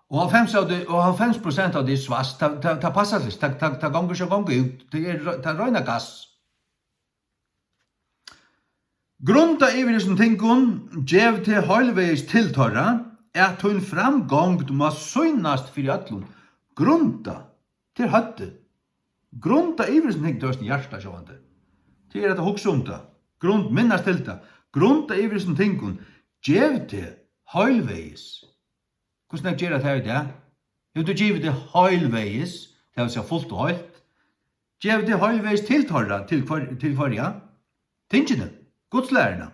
Og hálvfems av tí, og hálvfems prosent av tí er svart, tað, tað, tað passar ikki, tað, tað, tað gongur ikki at ganga út, tað er, tað er reina gass. Grunda yvir hesum tingum, gev teg heilvegis til teirra, at tín framgongd má sýnast fyri øllum. Grunda. Tað er høvdið. Grunda yvir hesum tingum, tað er eisini hjartað, sjálvandi. Tað er at hugsa um tað. Grund, minnast til tað. Grunda yvir hesum tingum. Gev teg heilvegis. Hvussu nógv gera tær í dag? Hevur tú givið teg heilvegis, tað vil siga fult og heilt? Gev teg heilvegis til teirra, til hvør-, til hvørja? Tingini, gudslæruna.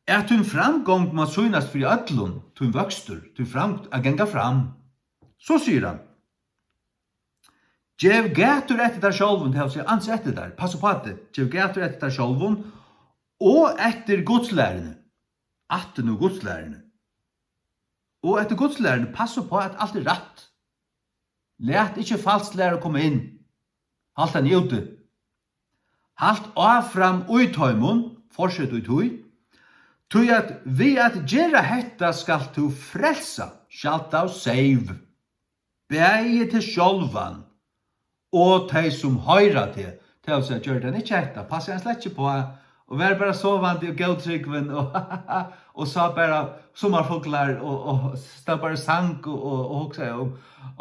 At tín framgongd má sýnast fyri øllum, tín vøkstur, tín framgd at ganga fram. So sigur hann, gev gætur eftir tær sjálvum, tað vil siga, ansa eftir tær, passa upp á teg, gev gætur eftir tær sjálvum og eftir gudslæruni, aftur nú gudslæruni, og eftir gudslæruni, passa upp á, at alt er rætt. Lat ikki falsk læra koma inn. Halt henni úti. Halt áfram í teimum, fortsett í tí, tí at við at gera hetta skalt tú frelsa, skalt tú save, bæði teg sjálvan og tey, sum hoyra teg. Tað vil siga, gjørdi hann ikki hetta, passaði hann slett ikki uppá, og var bara sovandi og góðtrúgvin og, og sá bara summarfuglar og, og stóð bara og sang og, og, og hugsaði um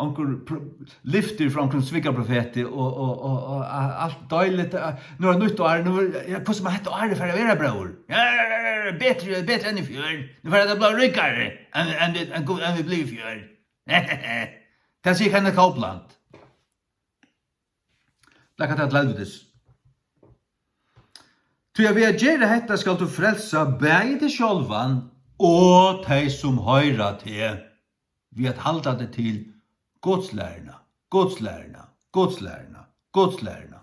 onkur pr-, lyftir frá onkrum svikarprofeti og, og, og, og a-, alt deiligt. Eh, nú er nýtt ár, nú er, ja, hvussu man hetta árið fer at vera, bróður? Ja, ja, ja, ja, betri, betri enn í fjør. Nú fer at blíva ríkari enn, enn, enn, enn, enn vit blivu í fjør. Tað sigur Kenneth Copeland. Blaka tað til helvitis. Tí at við at gera hetta skalt tú frelsa bæði teg sjálvan og tey, sum hoyra teg, við at halda teg til gudslæruna, gudslæruna, gudslæruna, gudslæruna.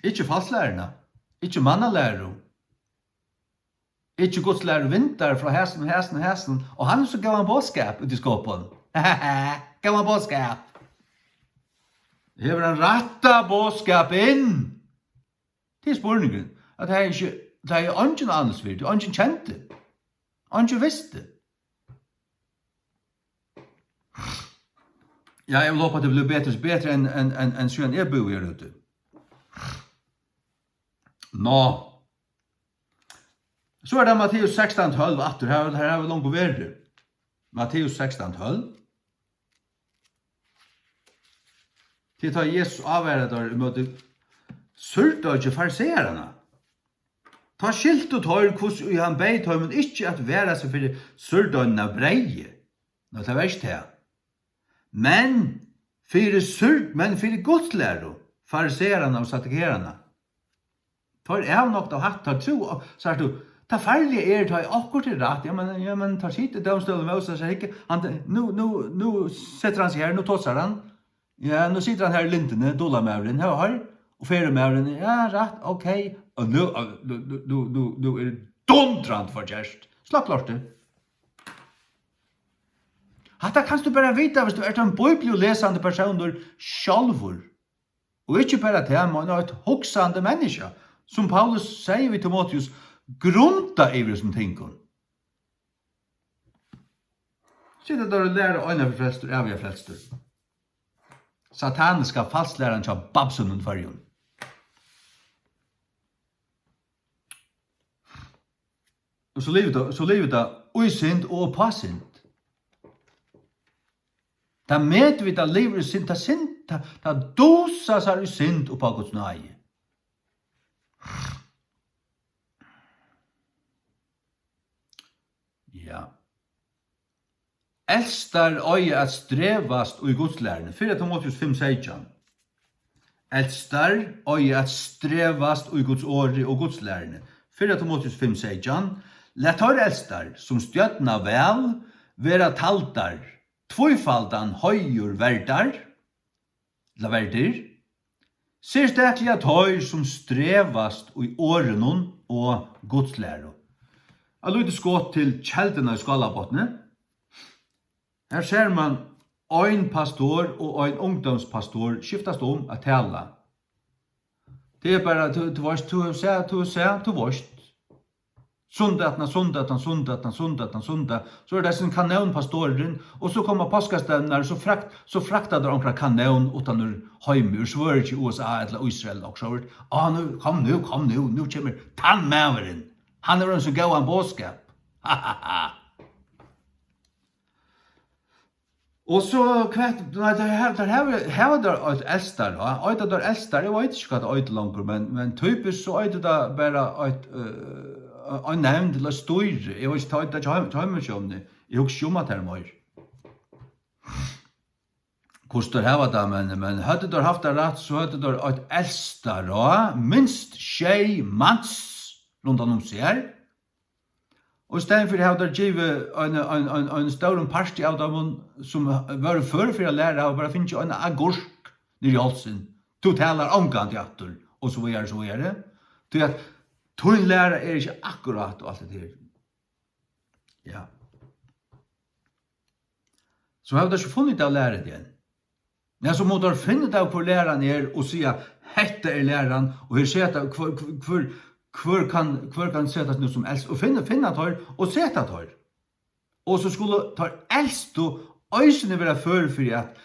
Ikki falslæruna, ikki mannalæru, ikki gudslæruvindar frá hasum og hasum og hasum, og hann hevur so góðan boðskap úti í skopun. Góðan boðskap. Hevur hann rætta boðskapin? Tað er spurningurin. At tað er ikki, tað er eingin ánilsi fyri, tað er eingin kendi. Eingin visti. Ja, eg vil hopa, at tað blívur betri, betri enn, enn, enn, enn síðan eg búði her úti. Nå. So er tað Matteus sekstan tólv aftur. Her, her hava vit longu verið. Matteus sekstan tólv. Tað er tá, Jesus ávarar teir ímóti súrdeiggj farisearanna. Tá skiltu teir, hvussu ið hann beyð teimum ikki at vara seg fyri súrdeignum av breyði. Nei, tað var ikki tað. Men fyri súr-, men fyri gudslæru farisearanna og saddukeranna. Teir avnoktaðu hatta, teir trúðu, sært tú, tað farliga er, tá ið okkurt er rætt, ja, men, ja, men teir sita í dómstóli Móses, hygg, hann, nú, nú, nú setir hann seg her, nú tosar hann. Ja, nú situr hann her í lindini, dulamaðurin, her, her, og ferðamaðurin, ja, rætt, ok, og nú, nú, nú er dundrandi forkert. Sløkk lortið. Hatta kanst tú bara vita, viss tú ert ein bíbliulesandi persónur sjálvur. Og ikki bara tað, men eitt hugsandi menniskja, sum Paulus segði við Timoteus, grunda yvir hesum tingum. Sita teir og læra eina ferð frelstur, æviga frelstur. Sataniska falslæran hjá babsunum í Føroyum. Og so livir tað, so livir tað í synd og uppá synd. Tað medvita livir í synd, tað synd, tað, tað dusar sær í synd uppá Guds náði. Ja. Elstar eiga at strevast í Gudslæruni. Fyrra Timoteus fimm seytjan. Elstar eiga at strevast í Guds orði og Gudslæruni. Fyrra Timoteus fimm seytjan. Lat teir elstar, sum stjórna væl, vera taldar, tvífaldan heiður verdar, ella verdir, serstakliga teir, sum strevast í orðinum og Gudslæru. Eitt lítið skot til kelduna í Skálabotni. Her sær mann ein pastor og ein ungdómspastor skiftast um at tala. Tað er bara, tú, tú veitst, tú hevur sæð, tú hevur sæð, tú veitst. Sunnudag aftan, sunnudag aftan, sunnudag aftan, sunnudag aftan, sunnudag. So er tað ein kanónpastorin, og so koma páskastevnar, so frakt-, so frakta teir onkra kanón uttan úr heimi, úr Svøríki, U S A ella Ísrael, og so er, á, nú, kom nú, kom nú, nú kemur tann maðurin. Hann hevur ein so góðan boðskap. Ha, ha, ha. Og so hvat, nei, teir hava, teir hava, hava teir eitt elstar, ja. Eita teir elstar, eg veit ikki, hvat tað eitur longur, men, men typiskt so eitur tað bara eitt, eh, ein nevnd ella eitt stýri. Eg veit ikki, tað eitur tað hjá heim-, hjá Heimamissiónini. Eg hugsi ikki um, at tað er meir. Hvussu teir hava tað, men, men høvdu teir havt tað rætt, so høvdu teir eitt elstaráð, minst sjey mans rundan um seg. Og í staðin fyri hava teir givið ein, ein, ein, ein stóran parti av teimum, sum vóru før fyri at læra, hava bara fingið eina agurk niður í hálsin. Tú talar ongantíð aftur, og so víðari, so víðari. Tí at tín læra er ikki akkurát og alt hetta her. Ja. So hava teir ikki funnið út av læruni enn. Men so mugu teir finna út av, hvør læran er, og siga, "Hetta er læran, og her seta, hvør, hvør, hvør, hvør kann, hvør kann setast nú sum elst?" Og finna, finna teir, og seta teir. Og so skulu teir elstu eisini vera før fyri at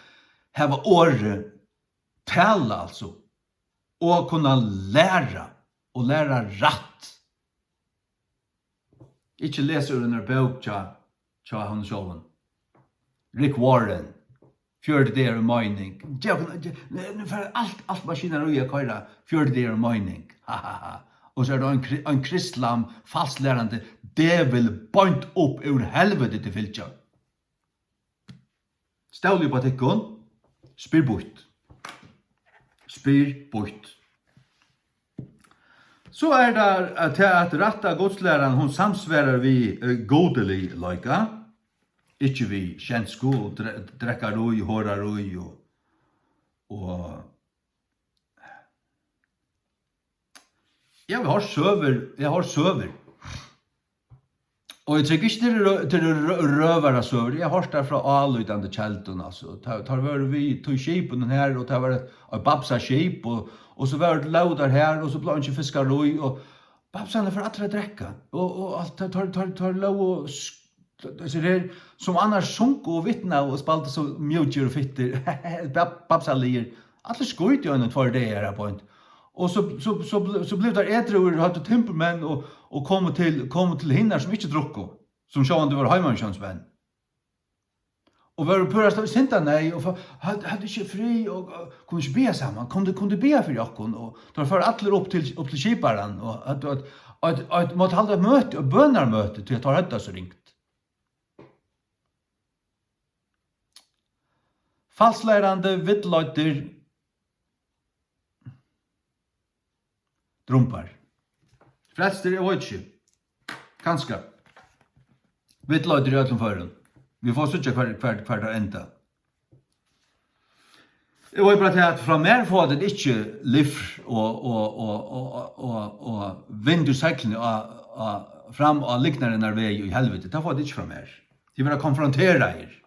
hava orðið, tala altso, og kunna læra, og læra rætt. Ikki lesa úr einari bók hjá, hjá honum sjálvum. Rick Warren, fjøruti dagar við meining. Tja, nú, nú, nú fer alt, alt maskinaríið at koyra fjøruti dagar við meining. Ha, ha, ha. Og so er tað ein kri-, ein kristlan, falslærandi djevul beint upp úr helviti til fylgja. Stóli eg upp á tykkum? Spyr býtt. Spyr býtt. So er tað at, at rætta gudslæran, hon samsvarar við, eh, gudiligleika, ikki við skensku og dre-, drekkarí, horarí og, og Ja, eg havi hoyrt søgur, eg havi hoyrt søgur. Og eg trúgvi ikki, tað eru rø-, tað eru rø-, røvarasøgur. Eg havi hoyrt tær frá álítandi keldum, altso. Tað, tað vóru við tí skipinum her, og tað var eitt, eitt babsaskip, og, og so vóru tær lógir her, og so bleiv ikki fiskarí, og babsarnir fóru allir at drekka. Og, og alt, tað, tað, tað, tað lógu s-, Hesir her, sum annars sungu og vitnaðu og spældu so mjúkir og fittir, bab-, babsaligir, allir skýta í einum tveir dagar her beint. Og so, so, so, bl-, so blivu teir edrúir, høvdu timburmenn og, og komu til, komu til hinar, sum ikki drukku, sum sjálvandi vóru heimamissiónsmenn. Og vóru púra st-, sindaneyð og fó-, høvdu, høvdu ikki frið og, og kundu ikki biðja saman. Kundu, kundu biðja fyri okkum? Og teir fóru allir upp til, upp til skiparan og høvdu eitt, eitt, eitt, máttu halda eitt møti, eitt bønarmøti, tí at teir høvdu tað so ringt. Falslærandi, villleiddir, drumbar. Frelstir, eg veit ikki. Kanska. Villleiddir í øllum førum. Vit fáa síggja, hvar, hvar, hvar tað endar. Eg veit bara tað, at frá mær fáa tit ikki lifr og, og, og vind í seglini á, á, fram á lygnarinnar veg í helviti. Tað fáa tit ikki frá mær. Tit verða konfronteraðir.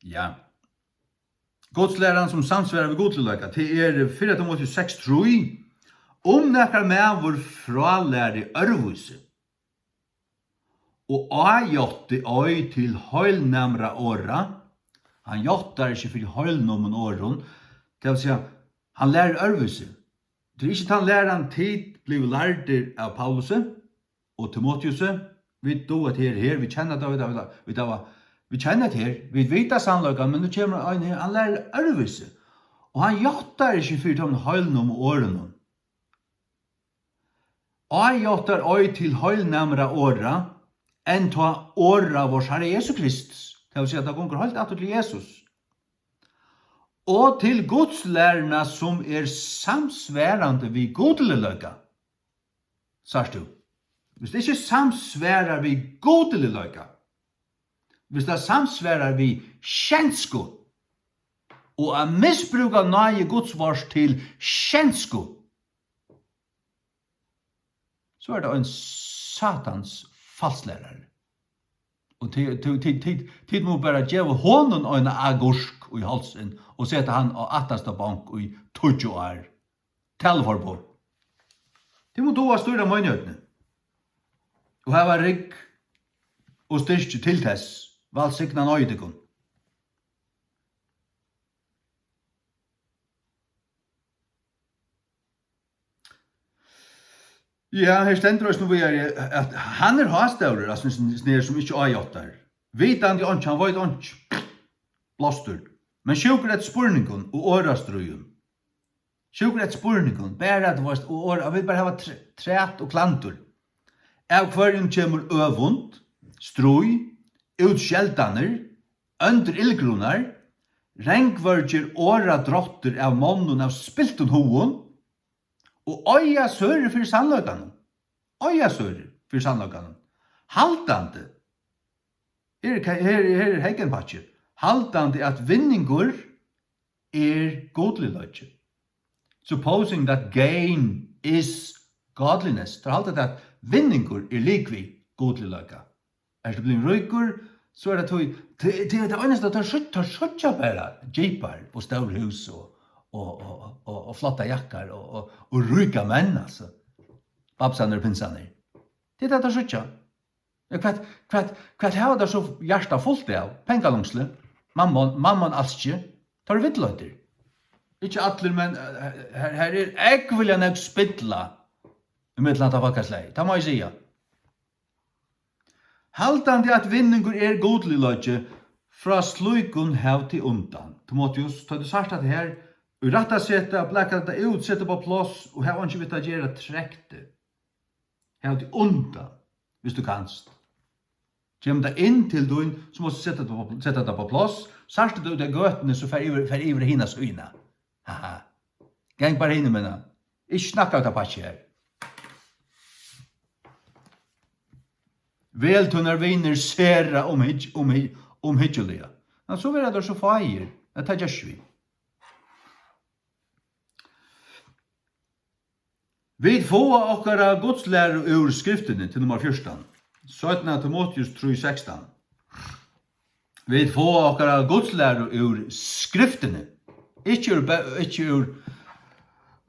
Ja. Gudslæran, sum samsvarar við gudligleika, tað er fyrra Timoteus seks trý. Um nakar maður frálærir øðrvísi, og ájátti ei til heilnæmra orða, hann játtar ikki fyri heilnæmum orðum, tað vil siga, hann lærir øðrvísi. Tað er ikki tann læran, tit blivu lærdir av Paulusi og Timotiusi. Vit duga hetta her, her, vit kenna tað, vit hava, vit hava, vit kenna hetta her, vit vita sannleikan, men nú kemur ein her, hann lærir øðrvísi. Og hann játtar ikki fyri teimum heilnæmu orðunum. Ájáttar ei til heilnæmra orða, enn tá orða vors Harra Jesu Kristus, tað vil siga, tað gongur heilt aftur til Jesus, og til gudslæruna, sum er samsvarandi við gudligleika. Sært tú? Hvis tað ikki samsvarar við gudligleika, hvis tað samsvarar við skensku, og at misbrúka náði Guds vors til skensku, so er tað ein satans falslærari. Og tit, tit, tit, tit, tit mugu bara geva honum eina agurk í hálsin og seta hann á aftasta bank í tíggju ár. Taluforboð. Tit mugu duga at stýra meinigheitini og hava rygg og styrki til tess. Vælsigna náði tykkum. Ja, her stendur eisini víðari, at hann er hástórur, altso, sum, sum, sum ikki ájáttar. Vitandi einki, hann veit einki. Blástur. Men sjúkur eftir spurningum og orðastríðum. Sjúkur eftir spurningum, bara, tú veist, og orð, hann vil bara hava tr-, træt og klandur. Av hvørjum kemur øvund, stríð, útskeldanir, óndir illgrunar, rangvørgir orðadráttir av monnum av spiltum hugum, og eiga sørir fyri sannleikanum, eiga sørir fyri sannleikanum, haldandi, her er ka-, her, her er Heggenpakki, haldandi at vinningur er gudligleiki. Supposing that gain is godliness. Teir halda, at vinningur er lik við gudligleika. Ert tú blivin ríkur, so er tað tí, tað, tað er tað einasta, teir síggja, teir síggja bara jeepar og stór hús og, og, og, og, og flottar jakkar og, og, og ríkar menn, altso. Bamsarnir og pinsarnir. Tað er tað, teir síggja. Ja, hvat, hvat, hvat hava teir so hjartað fult av? Pengalungsli? Mammon, mammon alski? Teir eru villleiddir. Ikki allir, men, eh, her, her er ógvuliga nógv spilla ímillum hatta fólkaslagið. Tað má eg siga. Haldandi at vinningur er gudligleiki, frá slíkum hav teg undan. Timoteus, tá tú sært hatta her, í rætta seta, blaka tað út, set tað upp á pláss og hav einki við tað at gera, trekk teg. Hav teg undan, hvis tú kanst. Kemur tað inn til tín, so mást tú seta tað upp á, seta tað upp á pláss. Sært tú tað úti á gøtuni, so far yvir, far yvir á hina síðuna. Haha. Gang bara hinumegin. Ikki snakka um tað pakkið her. Vel tínar vinir sera umhyggj-, umhy-, umhyggjuliga. Men so verða teir so fáir, at tað gerst við. Vit fáa okkara gudslæru úr Skriftini, til nummar fjúrtan. Seinna Timoteus trý sekstan. Vit fáa okkara gudslæru úr Skriftini. Ikki úr bó-, ikki úr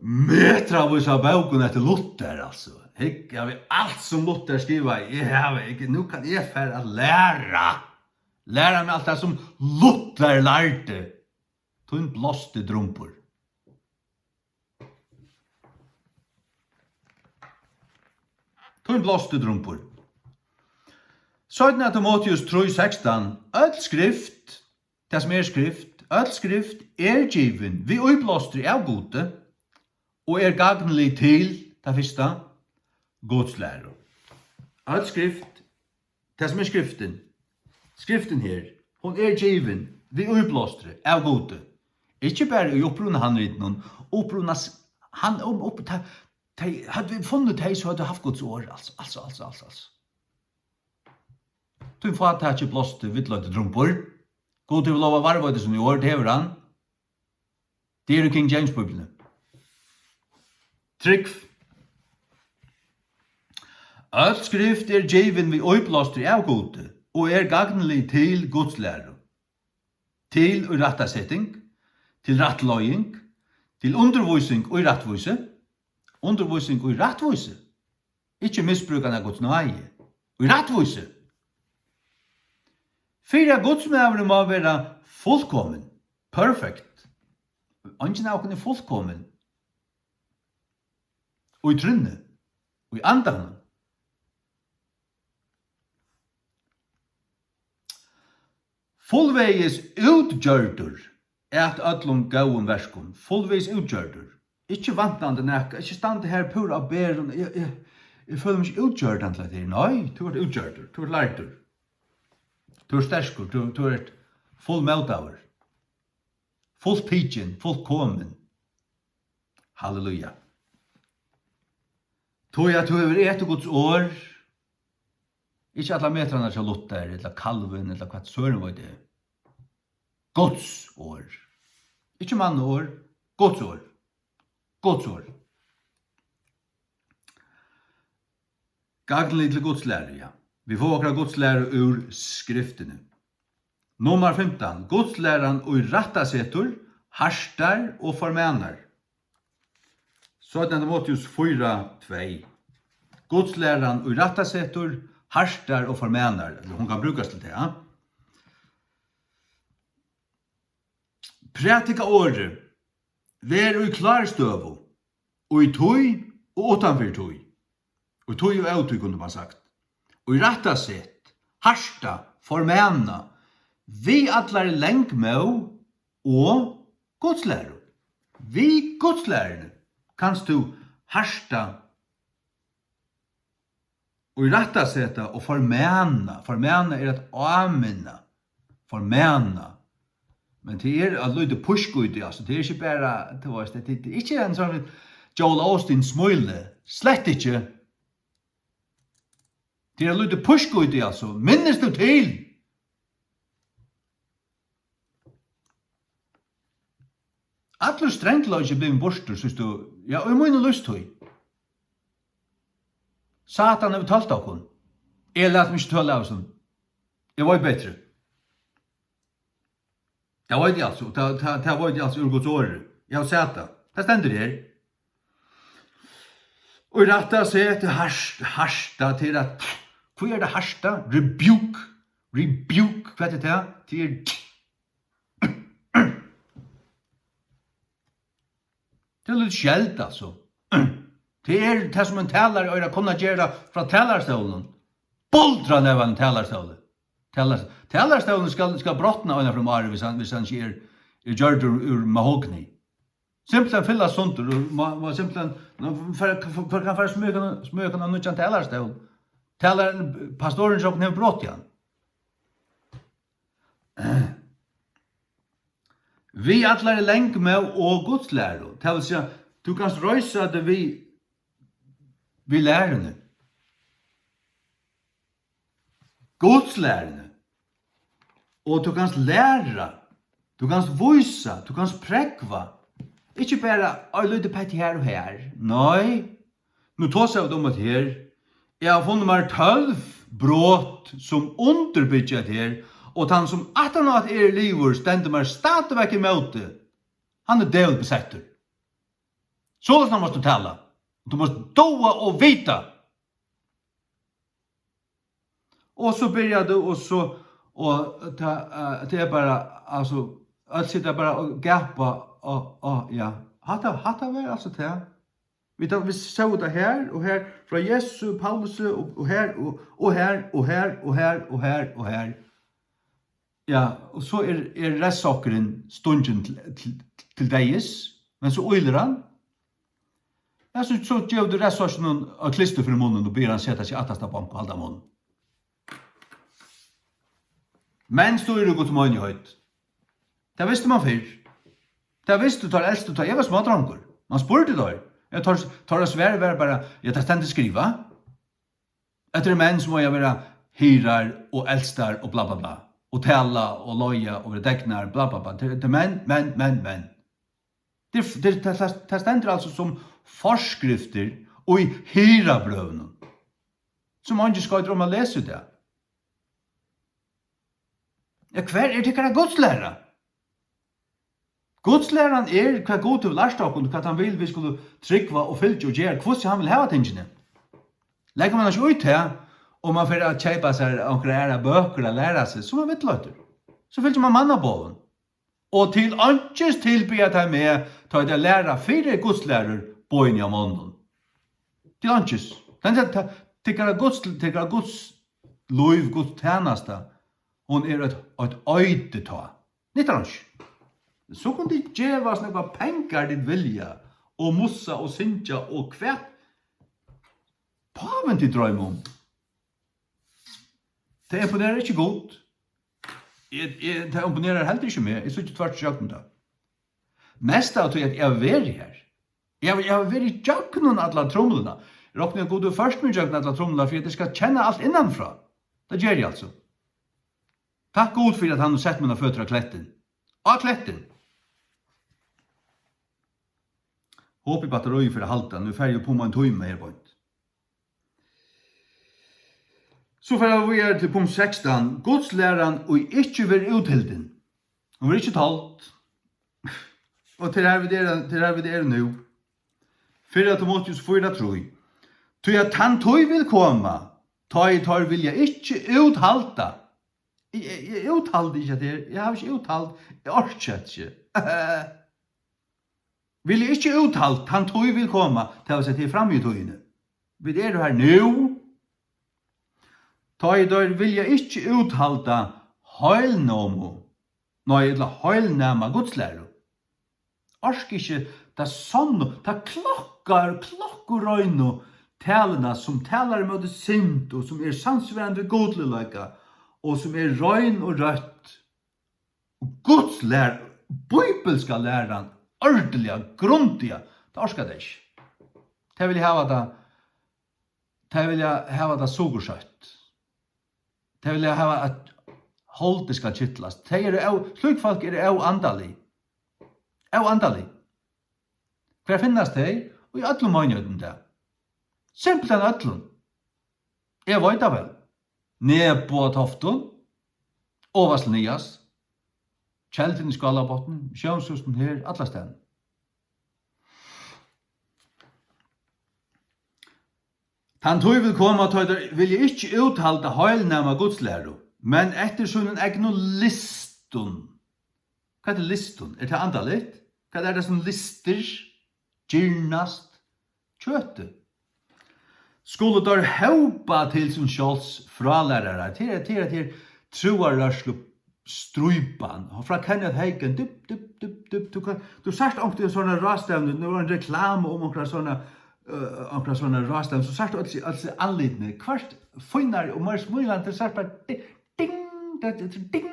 metravís av bókum eftir Luther, altso. Hygg, eg havi alt sum Luther skrivaði, eg havi, eg, nú kann eg fara at læra. Læra meg alt tað sum Luther lærdi. Tín blásti drumbur. Tín blásti drumbur. Seinna Timoteus trý sekstan, øll skrift, tað sum er skrift, øll skrift er givin við íblástri av Gudi og er gagnlig til, tað fyrsta, Guds læru. Øll skrift, tað sum er skriftin, skriftin her, hon er givin við íblástri av Gudi. Ikki bara í upprunahandritinum, uppruna s-, hann, um, upp, ta, tey, høvdu vit funnið tey, so høvdu vit havt Guds orð, altso, altso, altso, altso, altso. Tín fátæki blásti, villleiddi drumbur. Gud hevur lovað varðveiti síni orð, tað hevur hann. Tað er í King James Bíbliuni. Trúgv. Øll skrift er givin við íblástri av Gudi og er gagnlig til Guds læru. til í rættaseting, til rættleiðing, til undirvísing í rættvísi, undirvísing í rættvísi, ikki misbrúkan av Guds náði, í rættvísi. Fyri at gudsmaðurin má vera fullkomin, perfect, eingin av okkum er fullkomin, í trúnni, í andanum. Fullvegis útgjørdur at øllum góðum verkum. Fullvegis útgjørdur. Ikki vantandi nakað, ikki standa har púra á berum. Eg, eg, eg føli meg ikki útgjørdan til at her. Nei, tú ert útgjørdur, tú ert lærdur. Tú ert sterkur, tú, tú ert fullmótaður. Fulltikin, fullkomin. Halleluja. Tí at tú hevur etið Guds orð, ikki allar metrarnar hjá Luther, ella Calvin, ella hvat søren veit eg. Guds orð. Ikki manna orð, Guds orð. Guds orð. Gagnlig til Guds læru, ja. Vit fáa okra Guds læru úr Skriftini. Nummar fimtan. Guds læran, ið rættasetur, hartar og formanar. Seinna Timoteus fýra tvey. Guds læran, ið rættasetur, hartar og formanar. Ella hon kann brúkast til tað, ja. Prædika orðið. Ver í klárstøðu, í tíð og uttan fyri tíð. Í tíð og ótíð, kundi man sagt. Í rættasett, harta, formana, við allari langmóð og Guds læru. Við Guds læruni kanst tú harta og rættaseta og formana. Formana er at áminna. Formana. Men tað er eitt lítið písk í tí, altso. Tað er ikki bara, tú veitst, tað, tað er ikki ein sånn Joel Osteen smíli. Slett ikki. Tað er eitt lítið písk í tí, altso. Minnist tú til? Allur strangleiki er blivin burtur, sígst tú, ja, í míni lívstíð. Satan hevur tølt okkum. Eg læt meg ikki tøla av hesum. Eg veit betri. Tað veit eg altso. Tað, tað, tað veit eg altso úr Guds orði. Eg havi sæð tað. Tað stendur her. Og rætta seg til hart, harta til at, hví er tað harta? Rebuke. Rebuke, hvat er tað? Tað er Tað er lítið skjelt, altso. Tað er tað, sum ein talari eigur at kunna gera frá talarstólinum. Buldra nevan í talarstólin. Talar-, talarstólurin skal, skal brotna eina ferð um árið, viss hann, viss hann ikki er, er gjørdur úr, úr mahogni. Simpelthen fyllast sundur, og má, má simpelthen, ná, fer, fer, fer, kann fara smíka, smíka ein nýggjan talarstól. Talarin, pastorin hjá okkum hevur brotið hann. Við allari langmóð og Guds læru. Tað vil siga, tú kanst reisa teg við, við læruni. Guds læruni. Og tú kanst læra, tú kanst vísa, tú kanst prógva. Ikki bara, oi, lítið petti her og her. Nei, nú tosa vit um at her, eg havi funnið mær tólv brot, sum undirbyggja hetta her, og tann, sum aftaná er liðugur, stendur mær stadigvæk ímóti, hann er dævulbesettur. Soleiðis mást tú tala. Tú mást dáa og vita. Og so byrjar tú, og so, og tað, eh, tað er bara, altso, øll sita bara og gapa, og, og, ja. Hatta, hatta var altso tað. Vit hava, vit sóu tað her, og her, frá Jesu, Paulusi, og, og her, og, og her, og her, og her, og her, og her. Ja, og so er, er revsokkurin stungin til, til, til deyðis, men so ýlir hann. Ja, so, so gevur tú revsokkinum eitt klistur fyri munnin og biður hann seta seg aftast á bonk og halda munn. Men stýrir Guds meinigheit. Tað visti man fyrr. Tað vistu teir elstu, tá eg var smádrongur. Man spurdi teir. Ja, teir, teirra svar var bara, ja, tað stendur skrivað. Hetta eru menn sum eiga at vera hirðar og eldstar og bla, bla, bla. Og tala og leiða og vera degnar, bla, bla, bla. Tað eru, tað eru menn, menn, menn, menn. Tað er, tað er, tað, tað, tað stendur altso sum forskriftir í hirðabrøvunum, sum eingin skoytir um at lesa í dag. Ja, hvar er tykkara Guds læra? Gudslæran er, hvat Gud hevur lært okkum, hvat hann vil, vit skulu trúgva og fylgja og gera, hvussu hann vil hava tingini. Leggur mann ikki í tað, og mann fer at keypa sær onkrar aðrar bøkur at læra seg, sum er villleiddur. So fylgir mann mannaboðum. Og til einkis tilbiðja tey meg, tá ið tey læra fyri Guds lærur boðini av monnum. Til einkis. Tann, ta-, ta-, tykkara Guds, tykkara Guds lív, Guds tænasta, hon er eitt, eitt eiti tá. Nyttar einki. So kunnu tit geva so nógvar pengar tit vilja, og mussa og syngja og hvat pávin tit droyma um. Tað imponerar ikki Gud. Eg, eg, tað imponerar heldur ikki meg. Eg síggi tvørtur ígjøgnum tað. Mest av tí, at eg havi verið har. Eg havi, eg havi verið ígjøgnum alla trumluna. Eg rokni, at Gud hevur ført meg ígjøgnum alla trumluna, fyri at eg skal kenna alt innanfrá. Tað geri eg altso. Takk Gud fyri, at hann hevur sett mínar føtur á klettin. Á klettin! Hopi batteríið fer at halda. Nú fari eg upp um ein tíma her beint. So fara vit víðari til punkt sekstan. Gudslæran, ið ikki verður úthildin. Hon verður ikki told. Og til har vit eru, til har vit eru nú. Fyrra Timoteus fýra trý. Tí at tann tíð vil koma, tá ið teir vilja ikki úthalda. Eg, eg, eg úthaldi ikki hetta her. Eg havi ikki úthald. Eg orki hetta ikki. Vilja ikki úthald, tann tíð vil koma, tað vil siga, tað er frammi í tíðini. Vit eru har nú. Tá ið teir vilja ikki úthalda heilnómu, nei, ella heilnæma gudslæru. Orka ikki ta sonnu, ta klokkar, klokkureinu taluna, sum talar ímóti synd og sum er samsvarandi við gudligleika og sum er rein og røtt. Og Guds lær, bíbilska læran, ordiliga, grundiga, tað orka tey ikki. Tey vilja hava tað, tey vilja hava tað sukursøtt. Tey vilja hava, at holdið skal kitlast. Tey eru ó-, slík fólk eru óandalig. Óandalig. Hvar finnast tey? Í øllum meinigheitini í dag. Simpelthen øllum. Eg veit tað væl. Nebo á Toftum, Ovast til Niðast, Kelduni í Skálabotni, Sjónshúsinum her, allastaðni. Tann tíð vil koma, tá teir vilja ikki úthalda heilnæma gudslæru, men eftir sínum egnu lystum. Hvat er lystum? Er tað andaligt? Hvat er tað sum lystir, girnast, kjøtið? Skulu teir hópa til sín sjálvs frálærarar. Tað er, tað er, tað er trúarrørslu strípan. Og frá Kenneth Hagin, dup, dup, dup, dup, tú kann, tú sært onkuntíð ein sovorðnan ráðstevnu, nú er ein reklama um onkra sovorðna, øh, onkra sovorðna ráðstevnu, so sært tú øll, øll andlitini. Hvørt fínari og meir smílandi, sært bara di-, ding, tað er ding,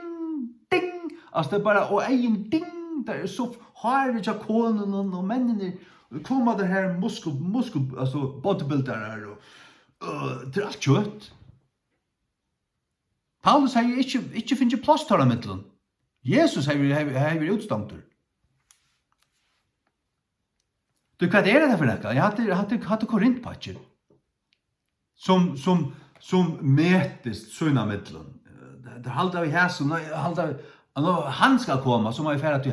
ding. Altso, tað er bara, og eyguni ding, tað er so hárið hjá konunum og menninir. Koma tær her musku-, musku-, altso, bodybuildarar og, øh, tað er alt kjøt. Paulus hevði ikki, ikki fingið pláss teirra millum. Jesus hevði, hevði, hevði verið útstongdur. Tú, hvat er hetta fyri nakað? Ja, hatta er, hatta er, hatta er Korintpakkin, sum, sum, sum metist sín á millum. Teir halda við hesum, nei, halda við, at nú hann skal koma, so má eg fara, tí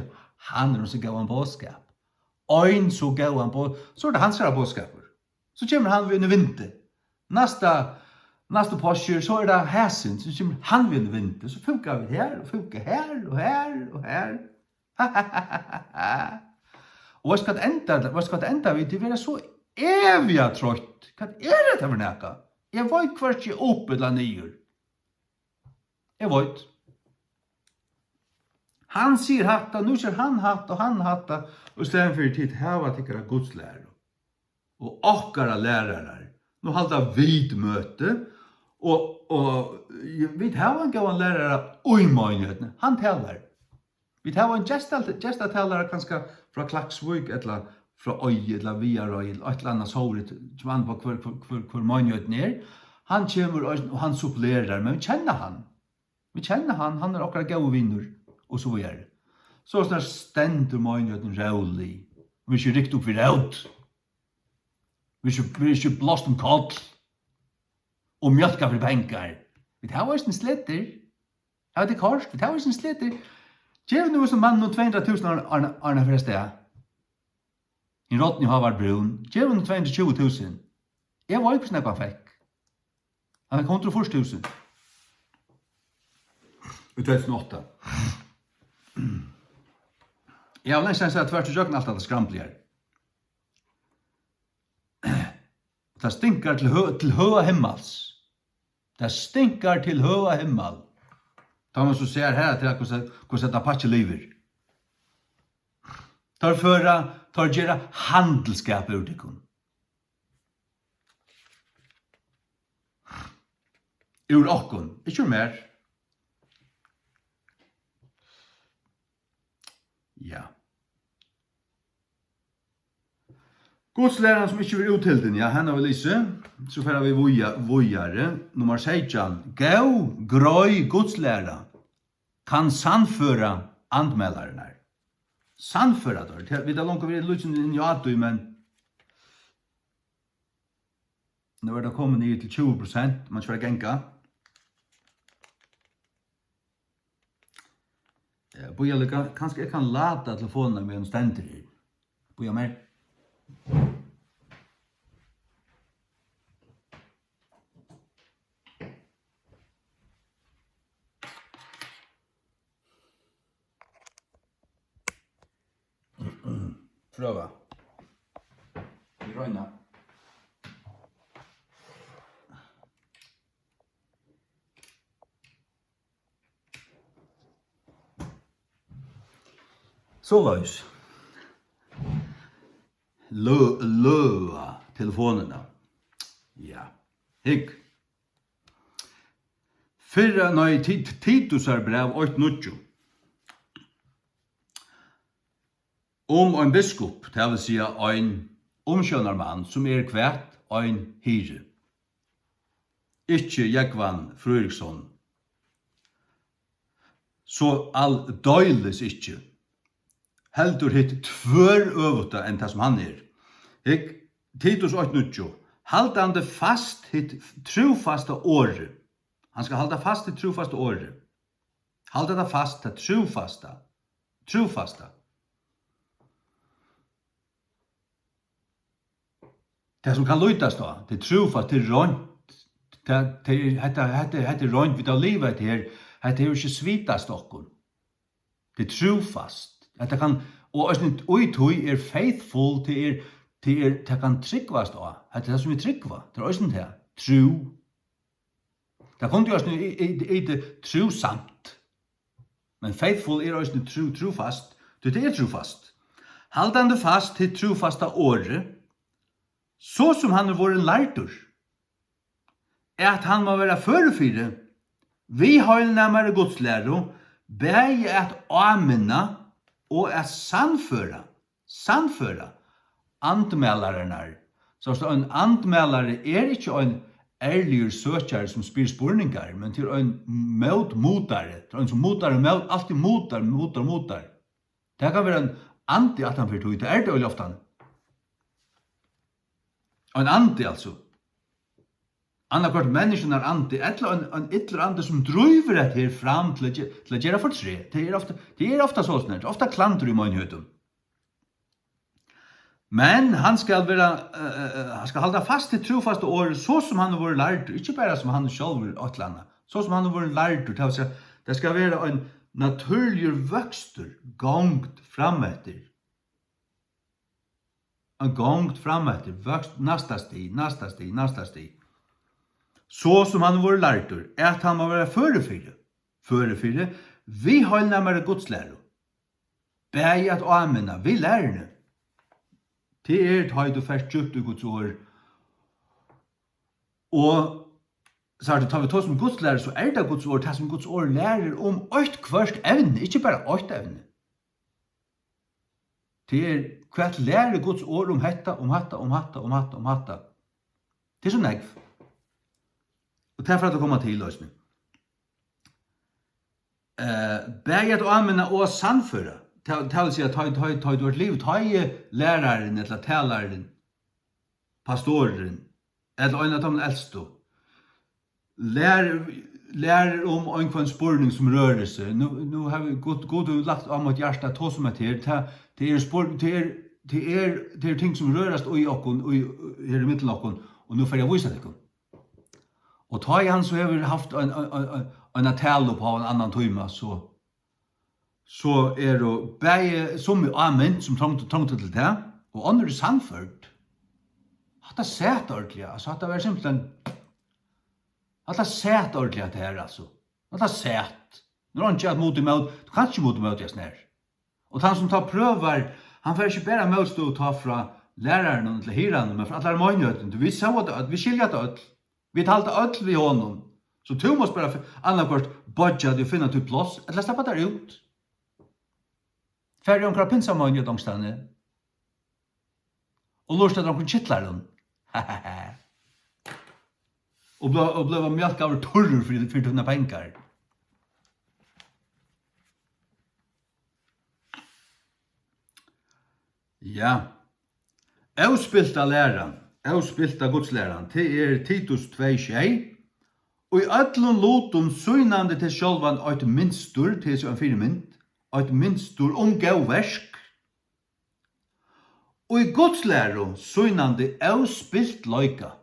hann er so góðan boðskap. Ein so góðan boð-, so er tað hansara boðskapur. So kemur hann við einum vindi. Næsta, næstu páskir, so er tað hasin, so kemur hann við einum vindi. So fúka vit her, og fúka her, og her, og her. Og veitst hvat endar, veitst hvat endar við? Tit verða so eviga troytt. Hvat er hetta fyri nakað? Eg veit hvørki upp ella niður. Eg veit. Hann sigur hatta, nú sigur hann hatta og hann hatta, og í staðin fyri tit hava tykkara gudslæru og okkara lærarar. Nú halda vit møti, og, og vit hava ein góðan lærara í meinigheitini. Hann talar. Vit hava ein gesta-, gestatallara kanska frá Klaksvík, ella frá Eiði, ella Viðareiði, ella eitt ella annað sovorðið, kemur an á hvør, hvør, hvør, hvør meinigheitini er. Hann kemur eisini, og hann supplerar, men vit kenna hann. Vit kenna hann, hann er okkara góði vinur, og so víðari. So snar stendur meinigheitini rólig, og vit ikki rykt upp við rót. Vit ikki, vit ikki blást um koll og mjólka fyri pengar. Vit hava eisini sletur. Hava tit koyrt? Vit hava eisini sletur. Gev nú hesum manninum tvey hundrað túsund áðrenn, áðrenn, áðrenn hann fer avstað. Hin Rodney Howard Brún, gev honum tvey hundrað og tjúgu túsund. Eg veit, hvussu nógv hann fekk. Hann fekk hundrað og fýrs túsund í tvey túsund og átta. Eg havi langt síðan sæð tvørtur ígjøgnum alt hatta skramblið her. Og tað stinkar til hø-, til høga himmals. Tað stinkar til høga himmal. Tá man so sær her, at tað, hvussu, hvussu hetta pakki livir. Teir føra, teir gera handilsskap úr tykkum. Úr okkum, ikki úr mær. Ja. Gudslæran, sum ikki verður úthildin, ja, hana vil eg siga. So fara vit víða-, víðari. Nummar seytjan. Góð, greið gudslæra kann sannføra andmælararnar. Sannføra teir. Tað, vit hava longu verið lítið inn á tí, men nú er tað komið niður til tjúgu prosent, man ikki fara at ganga. Eh, bíða líka, kanska eg kann lada telefonina meðan hon stendur her. Bíða mær. Prøva. Vit royna. Soleiðis. Lø-, løða telefonina. Ja. Hygg. Fyrra, nei, Tit-, Titusarbræv eitt níggju. Um ein biskup, tað vil siga ein umsjónarmann, sum er hvat? Ein hirði. Ikki Jógvan Fríðriksson. So aldeilis ikki. Heldur hitt tvørøvuta enn tað, sum hann er. Hygg, Titus eitt níggju. Haldandi fast hitt trúfasta orðið. Hann skal halda fast hitt trúfasta orðið. Halda tað fast, tað trúfasta. Trúfasta. Tað, sum kann lítast á, tað er trúfast, tað er reint. Tað, tað er, hetta, hetta, hetta er reint, vit hava livað hetta her, hetta hevur ikki smitast okkum. Tað er trúfast. Hetta kann, og eisini í tí er faithful, tað er, tað er, tað kann trúgvast á. Hetta er tað, sum vit trúgva. Tað er eisini tað. Trú. Tað kundi jú eisini í, í, í, í trúsamt. Men faithful er eisini trú, trúfast, tí tað er trúfast. Haldandi fast hitt trúfasta orðið, so sum hann er vorðin lærdur, at hann má vera førur fyri, við heilnæmari gudslæru, bæði at áminna og at sannføra. Sannføra andmælararnar. So, so ein andmælari er ikki ein ærligur søkjari, sum spyr spurningar, men til ein mótmutari, til ein, sum mutar mót, altíð mutar, mutar, mutar. Tað kann vera ein andi aftan fyri tí, tað er tað øgiliga ofta. Ein andi, altso. Annaðhvørt menniskjunnar andi, ella ein, ein illur andi, sum drívur hetta her fram til at ge-, til at gera fortreð. Tað er ofta, tað er ofta soleiðis, tað er ofta klandur í meinighetum. Men hann skal vera, eh, eh, eh, hann skal halda fast til trúfasta orðið, so sum hann hevur verið lærdur, ikki bara sum hann sjálvur eitt ella annað, so sum hann hevur verið lærdur, tað vil siga, tað skal vera ein natúrligur vøkstur, gongd frameftir. Ein gongd frameftir, vøkst, næsta stig, næsta stig, næsta stig. So sum hann hevur verið lærdur, at hann má vera førur fyri, førur fyri, við heilnæmari gudslæru. Bæði at áminna við læruni. Tað er, tá ið tú fert djúpt í Guds orð. Og, sært tú, tá vit tosa um Guds læru, so er tað Guds orð, tað sum Guds orð lærir um eitt hvørt evni, ikki bara eitt evni. Tað er, hvat lærir Guds orð um hetta, um hatta, um hatta, um hatta, um hatta? Tað er so nógv. Og tað fer at koma til eisini. Eh, bæði at áminna og at sannføra. Tað, tað vil siga, tá, tá, tá tú ert liðugur, tá er lærarin ella talarin, pastorin, ella ein av teimum elstu, lær, lærir um einhvønn spurning, sum rørir seg. Nú, nú havi Gud, Gud hevur lagt á mítt hjarta at tosa um hetta her. Tað, tað er spurn-, tað er, tað er, tað er ting, sum rørast í okkum, í, her í millum okkum, og nú fari eg at vísa tykkum. Og tá ið hann so hevur havt ein, ein, ein, ein, eina talu upp á ein annan tíma, so, so eru bæði summi ámint, sum trongdu, trongdu til tað, og onnur eru sannførd. Hatta sat ordiliga, altso, hatta var simpelthen, hatta sat ordiliga, hatta her, altso. Hatta sat. Nú er einki at muta ímóti, tú kanst ikki muta ímóti hasum her. Og tann, sum tá prøvar, hann fær ikki bara mótstøðu tá frá læraranum ella hirðanum, men frá allari meinigheitini. Vit sóu tað øll, vit skilja tað øll. Vit halda øll við honum. So tú mást bara fi-, annaðhvørt boyggja teg og finna títt pláss, ella sleppa tær út. Far í onkra pinsameinigheit onkrastaðni. Og lurta eftir onkrum kitlarum. Og blíva, og blíva mjólkaður turrur fyri, fyri tínar pengar. Ja. Óspilta læran, óspilta gudslæran, tað er Titus tvey sjey. Í øllum lutum sýnandi teg sjálvan eitt mynstur, tað er so ein fyrimynd, eitt mynstur um góð verk. Í gudslæru sýnandi óspiltleika.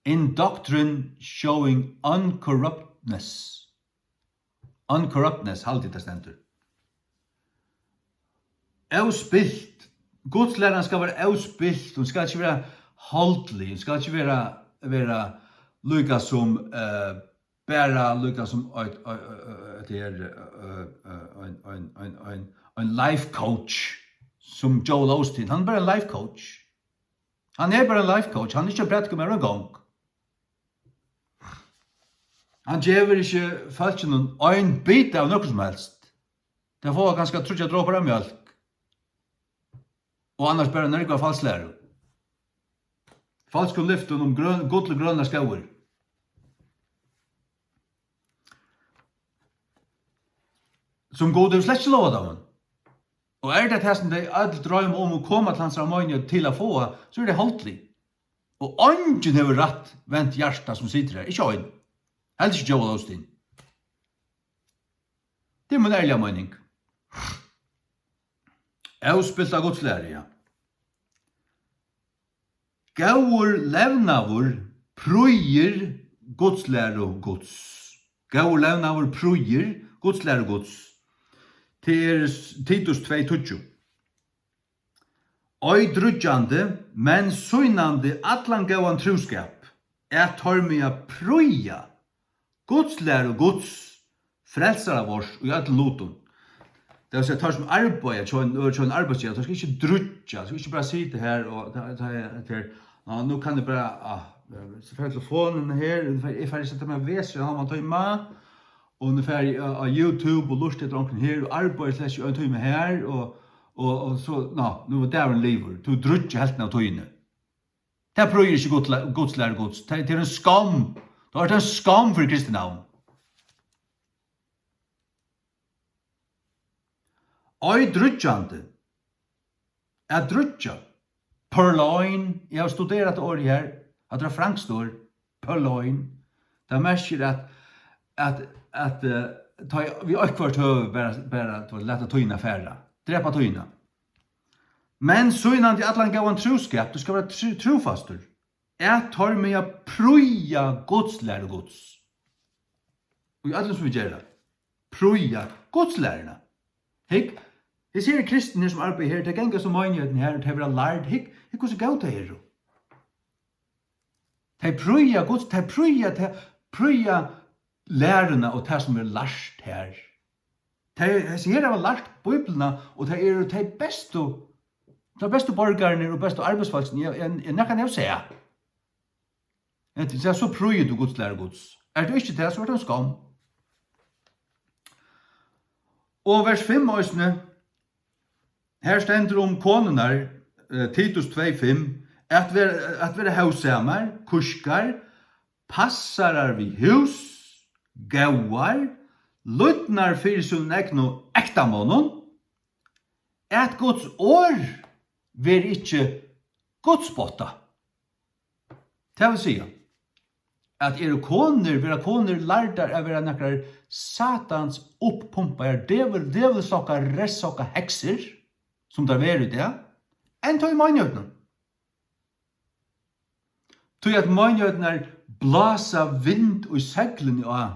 In doctrine showing uncorruptness. Uncorruptness, haldi eg tað stendur. Óspilt. Gudslæran skal vera óspilt, hon skal ikki vera holdlig, hon skal ikki vera, vera líka sum, eh, bara líka sum eitt, eitt, eitt, eitt, eitt, ein, ein, ein, ein, ein life coach sum Joel Osteen. Hann er bara ein life coach. Hann er bara ein life coach, hann er ikki ein prædikumaður eingong. Hann gevur ikki fólkinum ein bita av nøkrum sum helst. Tey fáa kanska tríggjar dropar av mjólk. Og annars bara nógvar falslæru. Falskum lyftum um grøn, gull og grønar skógir. Sum Gud hevur slett ikki lovað teimum. Og er tað tað, sum tey øll droyma um og koma til hansara meinigheit til at fáa, so eru tey holdlig. Og eingin hevur rætt vent hjarta, sum situr her, ikki ein. Heldur ikki Joel Osteen. Tað er mín ærliga meining. Óspilta gudslæru, ja. Góður levnaður prýðir gudslæru Guds. Góður levnaður prýðir gudslæru Guds. Tað er s-, Titus tvey tíggju. Ei drýggjandi, men sýnandi allan góðan trúskap, at teir mega prýða gudslæru Guds, frelsara vors, í øllum lutum. Tað vil siga, teir sum arbeiða hjá ein, hjá ein arbeiðsgevi, teir skal ikki drýggja, teir skal ikki bara sita her og ta, ta, ta, ta, ja, nú kann eg bara, ah, so fer telefonin her, eg fari, eg fari at seta meg vesur ein hálvan tíma, og nú fari eg á, á YouTube og lurta eftir onkrum her, og arbeiði slett í ein tíma her, og, og, og so, ná, nú er dagurin liðugur, tú drýggir helvtina av tíðini. Tað prýðir ikki Guds, gudslæru Guds. Tað, tað er ein skomm. Tú ert ein skomm fyri Kristi navn. Ei drýggjandi. At drýggja. Purloin. Eg havi studerað hetta orðið her. Hatta er eitt franskt orð. Purloin. Tað merkir at, at, at, eh, tá ið, við eitthvørt høvi bara, bara, tú veit, lata tíðina fara. Drepa tíðina. Men sýnandi allan góðan trúskap, tú skal vera trú-, trúfastur, at teir mega prýða gudslæru Guds. Og í øllum, sum vit gera, prýða gudslæruna. Hygg, hesi her kristnu, sum arbeiða her, tey ganga sum meinigheitin her, og tey verða lærd. Hygg, hygg, hvussu góð tey eru. Tey prýða Guds, tey prýða, tey prýða læruna og tað, sum er lært her. Tey, hesi her hava lært Bíbliuna, og tey eru tey bestu, tey bestu borgararnir og bestu arbeiðsfólkini, eg, eg, eg nakrantíð havi sæð. Hetta, so prýðir tú gudslæru Guds. Ert tú ikki tað, so ert tú ein skomm. Og vers fimm eisini, her stendur um konurnar, eh, Titus tvey fimm, at vera, at vera hóvsamar, kúskar, passarar við hús, góðar, lýdnar fyri sínum egnu ektamonnum, at Guds orð verði ikki gudspottað. Tað vil siga, at eru konur, verða konur lærdar at vera nakrar satans uppumpaðar djevul-, djevulsokka, ressokka heksur, sum tær verða í dag, enn tá í meinigheitini. Tí at meinigheitnar blása vind í seglini á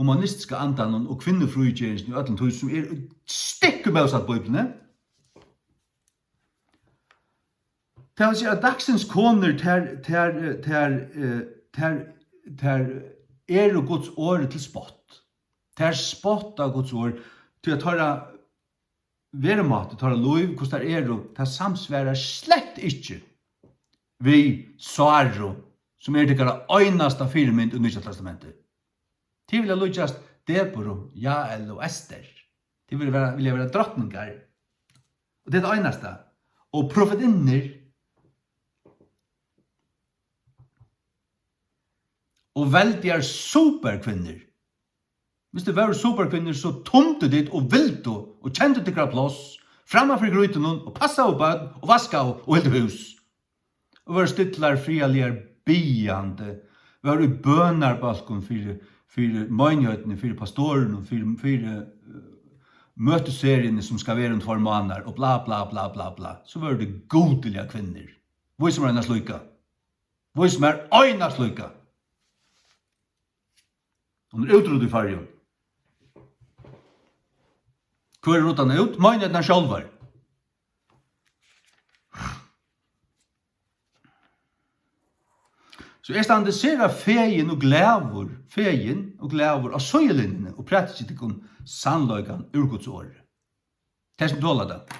humanistiska andanum og kvinnufrígerðingini og øllum tí, sum er stikk mótsatt Bíbliuni. Tað vil siga, at dagsins konur, tær, tær, eh, tær, eh, tær, tær eru Guds orði til spott. Tær spotta Guds orð, tí at teirra verumáti, teirra lív, hvussu tær eru, tað samsvarar slett ikki við Sáru, sum er tykkara einasta fyrimynd í Nýggja Testamenti. Tit vilja líkjast Deboru, Jael og Ester. Tit vilja vera, vilja vera drotningar. Og tað er tað einasta. Og profetinnur. Og veldigar superkvinnur. Hvis tað vóru superkvinnur, so tumdu tit og vildu og kendu tykkara pláss framman fyri grýtunum og passaðu børn og vaskaðu og hildu hús. Og vóru stillar, friðarligar, biðjandi, vóru í bønarbólkum fyri, fyri meinigheitini, fyri pastorunum, fyri, fyri, eh, møtiseriuni, sum skal vera um tveir mánaðar, og bla, bla, bla, bla, bla. So vóru tað gudiligar kvinnur. Vís mær eina slíka. Vís mær eina slíka. Hon er útrýdd í Føroyum. Hvør er ruddan út? Meinigheitnar sjálvar. So eg standi sera fegin og glaður, fegin og glaður á síðulinjuni og prædiki tykkum sannleikan úr Guds orði. Tey sum tola tað.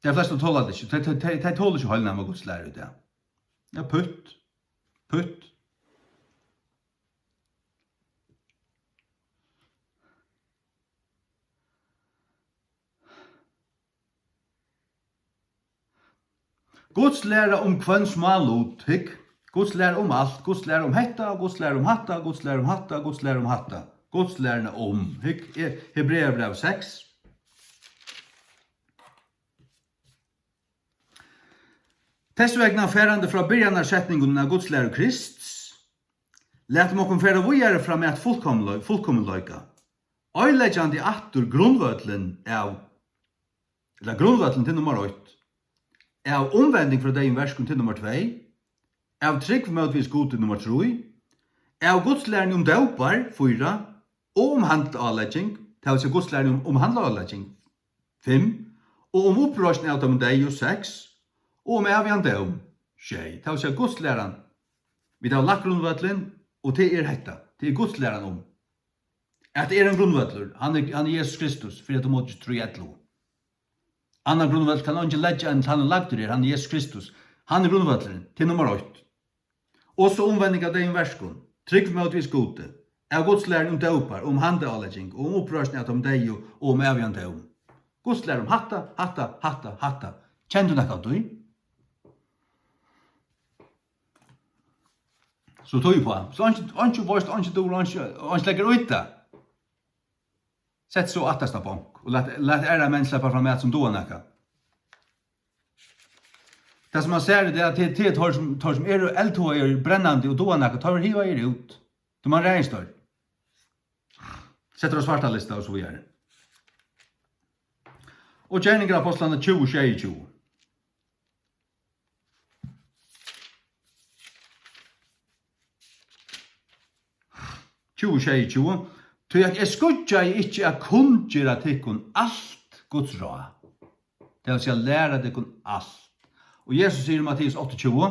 Tey flestu tola tað ikki. Tey, tey, tey, tey tola ikki heilnæma Guds læru í dag. Ja, putt. Putt. Guds læra um hvønn smálut, hygg, Guds læra um alt, Guds læra um hetta, Guds læra um hatta, Guds læra um hatta, Guds læra um hatta, Guds læruna um, hygg, He-, Hebrearabræv seks. Tess vegna, farandi frá byrjanarsetningunum av Guds læru Krists, latum okkum fara víðari fram at fullkomlei-, fullkomleika, oyðileggjandi aftur grundvøllin av, ella grundvøllin til nummar eitt, av umvending frá deyðum verkum til nummar tvey, av trúgv mótvegis Gudi nummar trý, av Guds læruni um dópar fýra, og um handilsavlegging, tað vil siga Guds læruni um, um handilsavlegging fimm, og um uppreisn av teimum deyðu seks, og um ævigan dóm sjey, tað vil siga Guds læran. Vit hava lagt grundvøllin, og tað er hetta, tað er Guds læran um at tað er ein grundvøllur, hann er, hann er Jesus Kristus, fyri at tú mótist trý ellivu. Annar grundvøll kann eingin leggja enn tann, er lagdur her, hann er Jesus Kristus. Hann er grundvøllurin, til nummar eitt. Og so umvending av deyðum verkum, trúgv mótvegis Gudi, av Guds læru um dópar, um handilsavlegging, og um uppreisn av teimum deyðu, og um ævigan dóm. Guds læru um hatta, hatta, hatta, hatta. Kennir tú nakað av tí? So tí uppá. So einki, einki veist, einki dugir, einki, einki leggur út tað. Sett so aftasta bonk og lat, lat aðrar menn sleppa fram at sum duga nakað. Tað sum man sær, er tað, at tað, tað er teir sum, teir sum eru eldhugaðir, brennandi og duga nakað, teir verða hivaðir út. Tú man ræðist teir. Settur á svarta lista og so víðari. Og Gerningar Ápostlanna tjúgu sjeyogtjúgu. Tjúgu sjeyogtjúgu. Tí at eg skýggjaði ikki at kunngera tykkum alt Guds ráð. Tað vil siga, læra tykkum alt. Og Jesus sigur í Matteus áttaogtjúgu,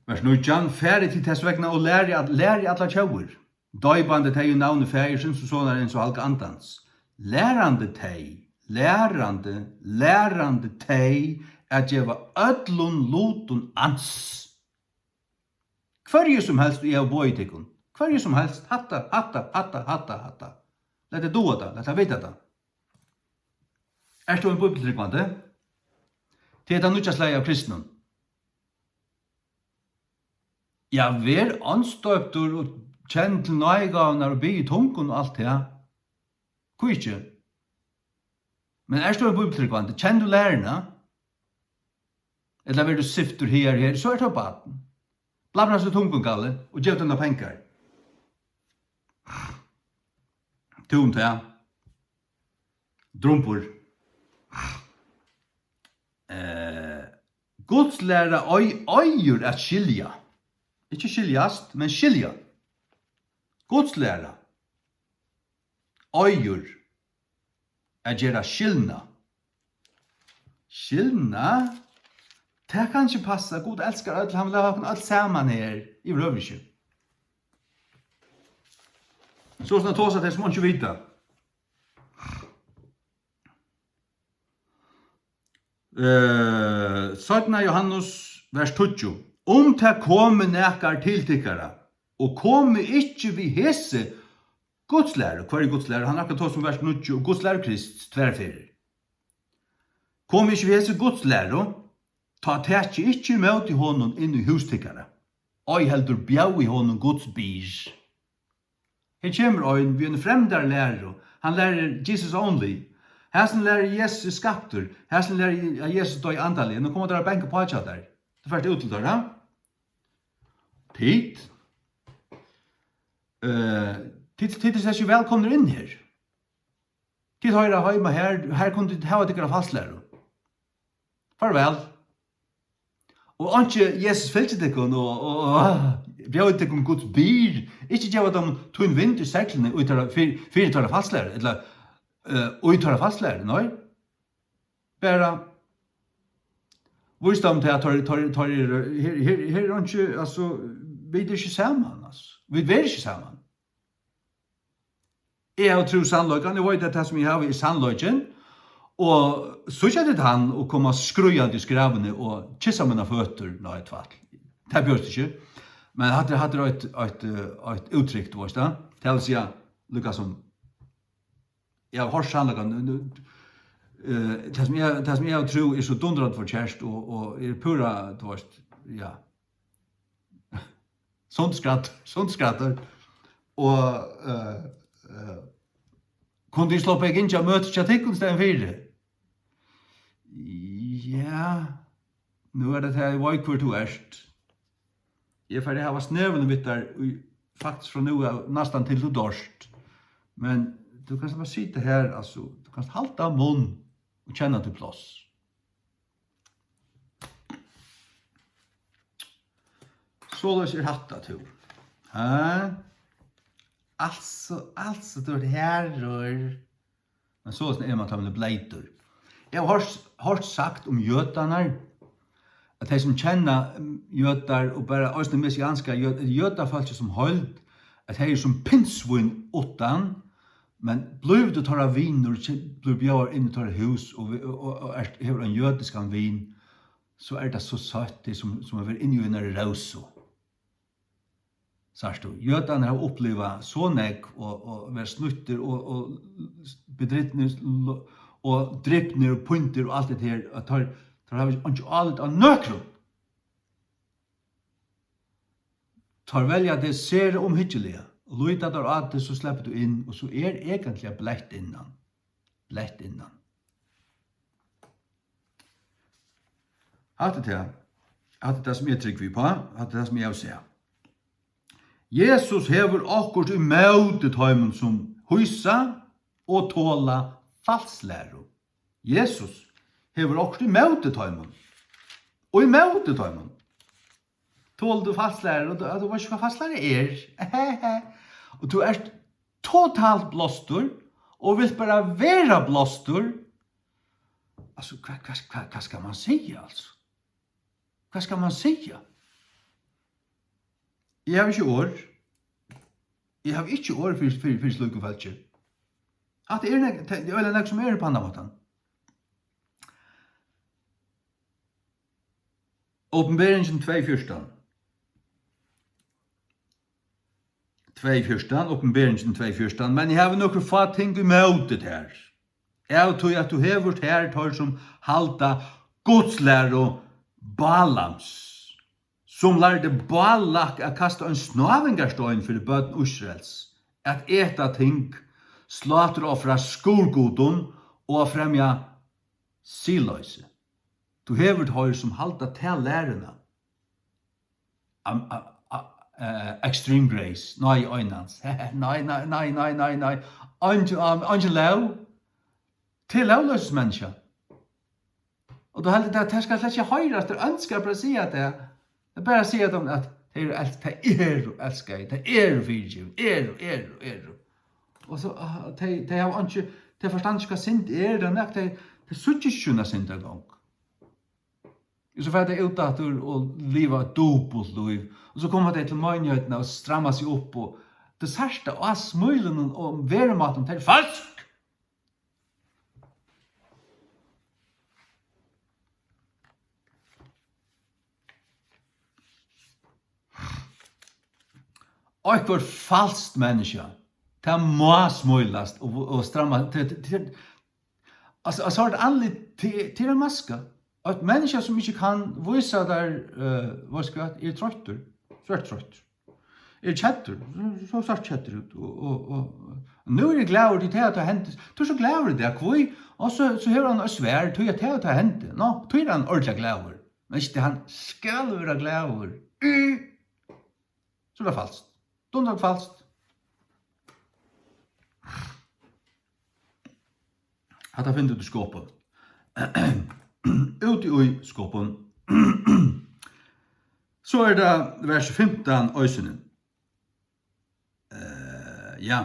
Vers nítjan, farið tit tess vegna og lærið at, lærið allar tjóðir, doypandi tey í navni Faðirsins og Sonarins og Halga Andans, lærandi tey, lærandi, lærandi tey at geva øllum lutum ans. Hvørji sum helst, eg havi boðið tykkum. Hvørji sum helst, hatta, hatta, hatta, hatta, hatta. Lat tey duga tað, lat tey vita tað. Ert tú ein bíbliutrúgvandi? Tað er tað nýggja slagið av kristnum. Ja, ver andstøptur og kenn til náðigávurnar og bið í tungum og alt tað. Hví ikki? Men ert tú ein bíbliutrúgvandi? Kennir tú læruna? Ella verður tú siptur higar og her, so ert tú barn. Blavrast í tungum, Galli, og gev tær pengar. Tú um tað. Drumbur. Eh, Gudslæra ei-, eigur at skilja. Ikki skiljast, men skilja. Gudslæra eigur at gera skilnað. Skilnað? Tað kann ikki passa. Gud elskar øll, hann vil hava okkum øll saman her. Yvirhøvur ikki. So sum at tosa tey sum einki vita. Eh, seinna Jóhannes, vers tíggju. Um tað komi nakar til tykkara, og komi ikki við hesi Gudslæru, hvørji Gudslæru? Hann rakar tosa um vers níggju og Gudslæru Krists tvær ferðir. Komi ikki við hesi Gudslæru, tá taki ikki ímóti honum inn í hús tykkara, ei heldur bjóði honum Guds byr. Her kemur ein við eini fremdari læru. Hann lærir Jesus only. Hasin lærir Jesus er skaptur. Hasin lærir at Jesus doyði andaliga. Nú koma teir at banka uppá hjá tær. Tú fert út til teir, ha? Tit, eh, tit, tit eru slett ikki vælkomnir inn her. Tit hoyra heima her, her kunnu tit hava tykkara falslæru. Farvæl. Og einki Jesus fylgir tykkum og, og, og bjóði tykkum Guds byr. Ikki geva teimum tín vind í seglini í teirra, fyri, fyri teirra falslæru, ella, eh, í teirra falslæru, nei. Bara vís teimum til at teir, teir, teir eru, her, her, her er einki, altso, vit eru ikki saman, altso. Vit verða ikki saman. Eg havi trúð sannleikan, eg veit, at tað, sum eg havi, er sannleikin, og síggja tit hann og koma skríðandi í skræðuni og kyssa mínar føtur, nei, tvætl. Tað bjóðast ikki. Men hatta er, hatta er eitt, eitt, eh, eitt úttrykk, tú veist tað. Tað vil siga, líka sum, eg havi hoyrt sannleikan, nú, nú, eh, tað, sum eg, tað, sum eg havi trúð, er so dundrandi forkert og, og er púra, tú veist, ja. Sunt skratt, sunt skrattar. Og, eh, eh, kunnu tit sloppið at gingja møti hjá tykkum í staðin fyri? Ja, nú er tað tað, eg veit, hvør tú ert. Eg fari at hava snevuna við tær í, faktiskt frá nú av, næstan til tú doyrt. Men tú kanst bara sita her, altso, tú kanst halda munn og kenna títt pláss. Soleiðis er hatta, tú. Ha? Altso, altso, tú ert harður. Men soleiðis er mann, tá mann er bleytur. Eg havi hoyrt, hoyrt sagt um jødarnar, at tey sum kenna, mm, jødar og bara eisini messianskar jød-, jødafólkið sum heild, at tey eru sum pinnsvín uttan, men blívur tú teirra vinur, ke-, blívur bjóðaður inn í teirra hús og vi-, og, og, og ert, hevur ein jødiskan vin, so er tað so søtt, tað er sum, sum at vera inni í einari rósu. Sært tú, jødarnir hava upplivað so nógv og, og verið snýttir og, og bedripnir lo-, og dripnir og píndir og alt hetta her, at teir, teir hava ikki álit á nøkrum. Teir velja teg sera umhyggiliga, og líta teir á teg, so sleppur tú inn, og so er eigentliga bleytt innan. Bleytt innan. Hatta er tað. Hatta er tað, sum eg trúgvi uppá. Hatta er tað, sum eg havi sæð. Jesus hevur okkurt ímóti teimum, sum hýsa og tola falslæru. Jesus hevur okkurt ímóti teimum. Og ímóti teimum. Tolir tú falslæru? Og tú, tú veitst ikki, hvat falslæra er. Og tú ert totalt blástur og vilt bara vera blástur. Altso, hvat, hvat, hvat, hvat skal mann siga, altso? Hvat skal mann siga? Eg havi ikki orð. Eg havi ikki orð fyri, fyri, fyri slíkum fólki. Hatta er nógv, tað er øgiliga nógv, sum er uppá handan mátan. Opinberingin tvey fjúrtan. Tvey fjúrtan, Opinberingin tvey fjúrtan. Men eg havi nøkur fá ting ímóti tær. Av tí at tú hevur tær teir, sum halda gudslæru Bálams, sum lærdi Bálak at kasta ein snávingarstein fyri børn Ísraels, at eta ting, slátraofra skurðgudum og at fremja siðloysi. Tú hevur teir, sum halda ta læruna. Am-, a-, a-, eh, extreme grace. Nei, einans. Nei, nei, nei, nei, nei, nei. Eingin, am-, eingin lóg. Til lógloysismenniskja. Og tú heldur, tað, tað skal slett ikki hoyrast, tað ønskar bara at siga tað. Tað er bara at siga teimum, at tey eru elsk-, tey eru elskaði, tey eru fyrigivin, eru, eru, eru. Og so, ah, tey, tey hava einki, tey forstanda ikki, hvat synd er, tað er nakað, tey, tey síggja ikki sína synd eingong. Og so fara tey út aftur og liva eitt dupult lív. Og so koma tey til meinigheitina og stramma seg upp, og tað sært á smílunum og verumátanum, tað er falskt. Okkurt falskt menniskja, tað má smílast og, og stramma til, til, til, altso, altso, har er eitt andlit til, til ein maska. Eitt menniskja sum ikki kann vísa tær, eh, veitst tú hvat, er troyttur, so er troyttur. Er keddur, so, so sært keddur út, og, og, og, og nú eri eg glaður, tí tað, at tað hendi, tú ert so glaður í dag, hví? Og so, so hevur hann eitt svar, tí at tað, at tað hendi, ná, tí er hann ordiliga glaður, men ikki tað, hann skal vera glaður, mm, so er tað falskt, dundrandi falskt. Hatta finnur tú í Skopun. Úti í Skopun. So er tað vers fimtan eisini. Eh, ja.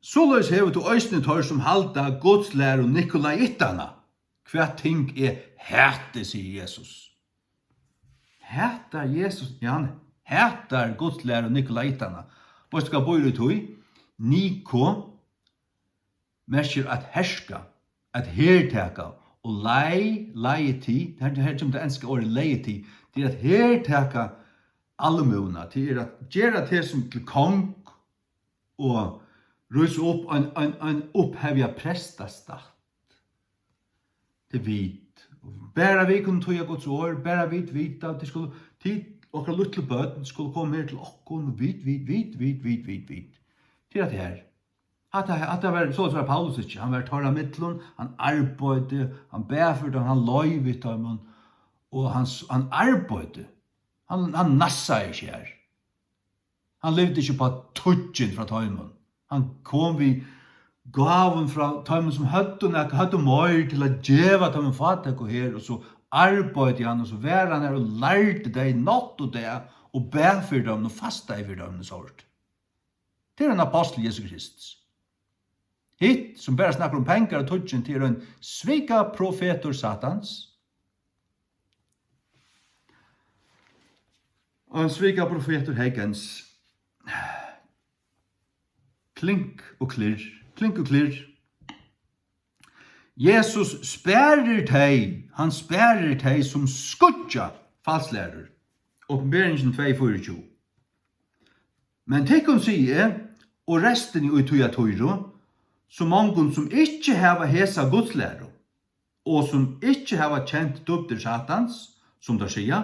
Soleiðis hevur tú eisini teir, sum halda gudslæru Nikolaitana, hvat ting eg hati, sigur Jesus. Hatar Jesus, ja, hann hatar gudslæru Nikolaitana. Veitst tú, hvat býr í tí? Niko merkir at herska, at hertaka, og lai, laity, her, her kemur tað enska orðið laity, tað er at hertaka almúguna, tað er at gera teg sum til kong og rísa upp ein, ein, ein upphevja prestastatt. Tað er vit. Bara vit kunnu týða Guds orð, bara vit vita, tit skulu, tit, okkara lítlu børn, skulu koma her til okkum, vit, vit, vit. Tað er at her. Hatta, hatta var, soleiðis var Paulus ikki. Hann var teirra millum, hann arbeiddi, hann bað fyri teimum, hann leið við teimum, og hann s-, hann arbeiddi. Hann, hann nassaði ikki her. Hann livdi ikki upp á tuggin frá teimum. Hann kom við gávum frá teimum, sum høvdu nakað, høvdu meir til at geva teimum fátæku her, og so arbeiddi hann, og so var hann her og lærdi tey nátt og dag, og bað fyri teimum, og fastaði fyri teimum, og so. Tað er ein ápostul Jesu Krists. Hitt, sum bara snakkar um pengar og tuggin, tað er ein svikaprofetur Satans. Ein svikaprofetur Hegens. Klink og klirr, klink og klirr. Jesus sparir tey, hann sparir tey, sum skýggja falslærur. Opinberingin tvey fýraogtjúgu. Men tykkum sigi eg, og restini í Týatýru, sum mongum, sum ikki hava hesa gudslæru, og sum ikki hava kent dýpdir Satans, sum teir siga,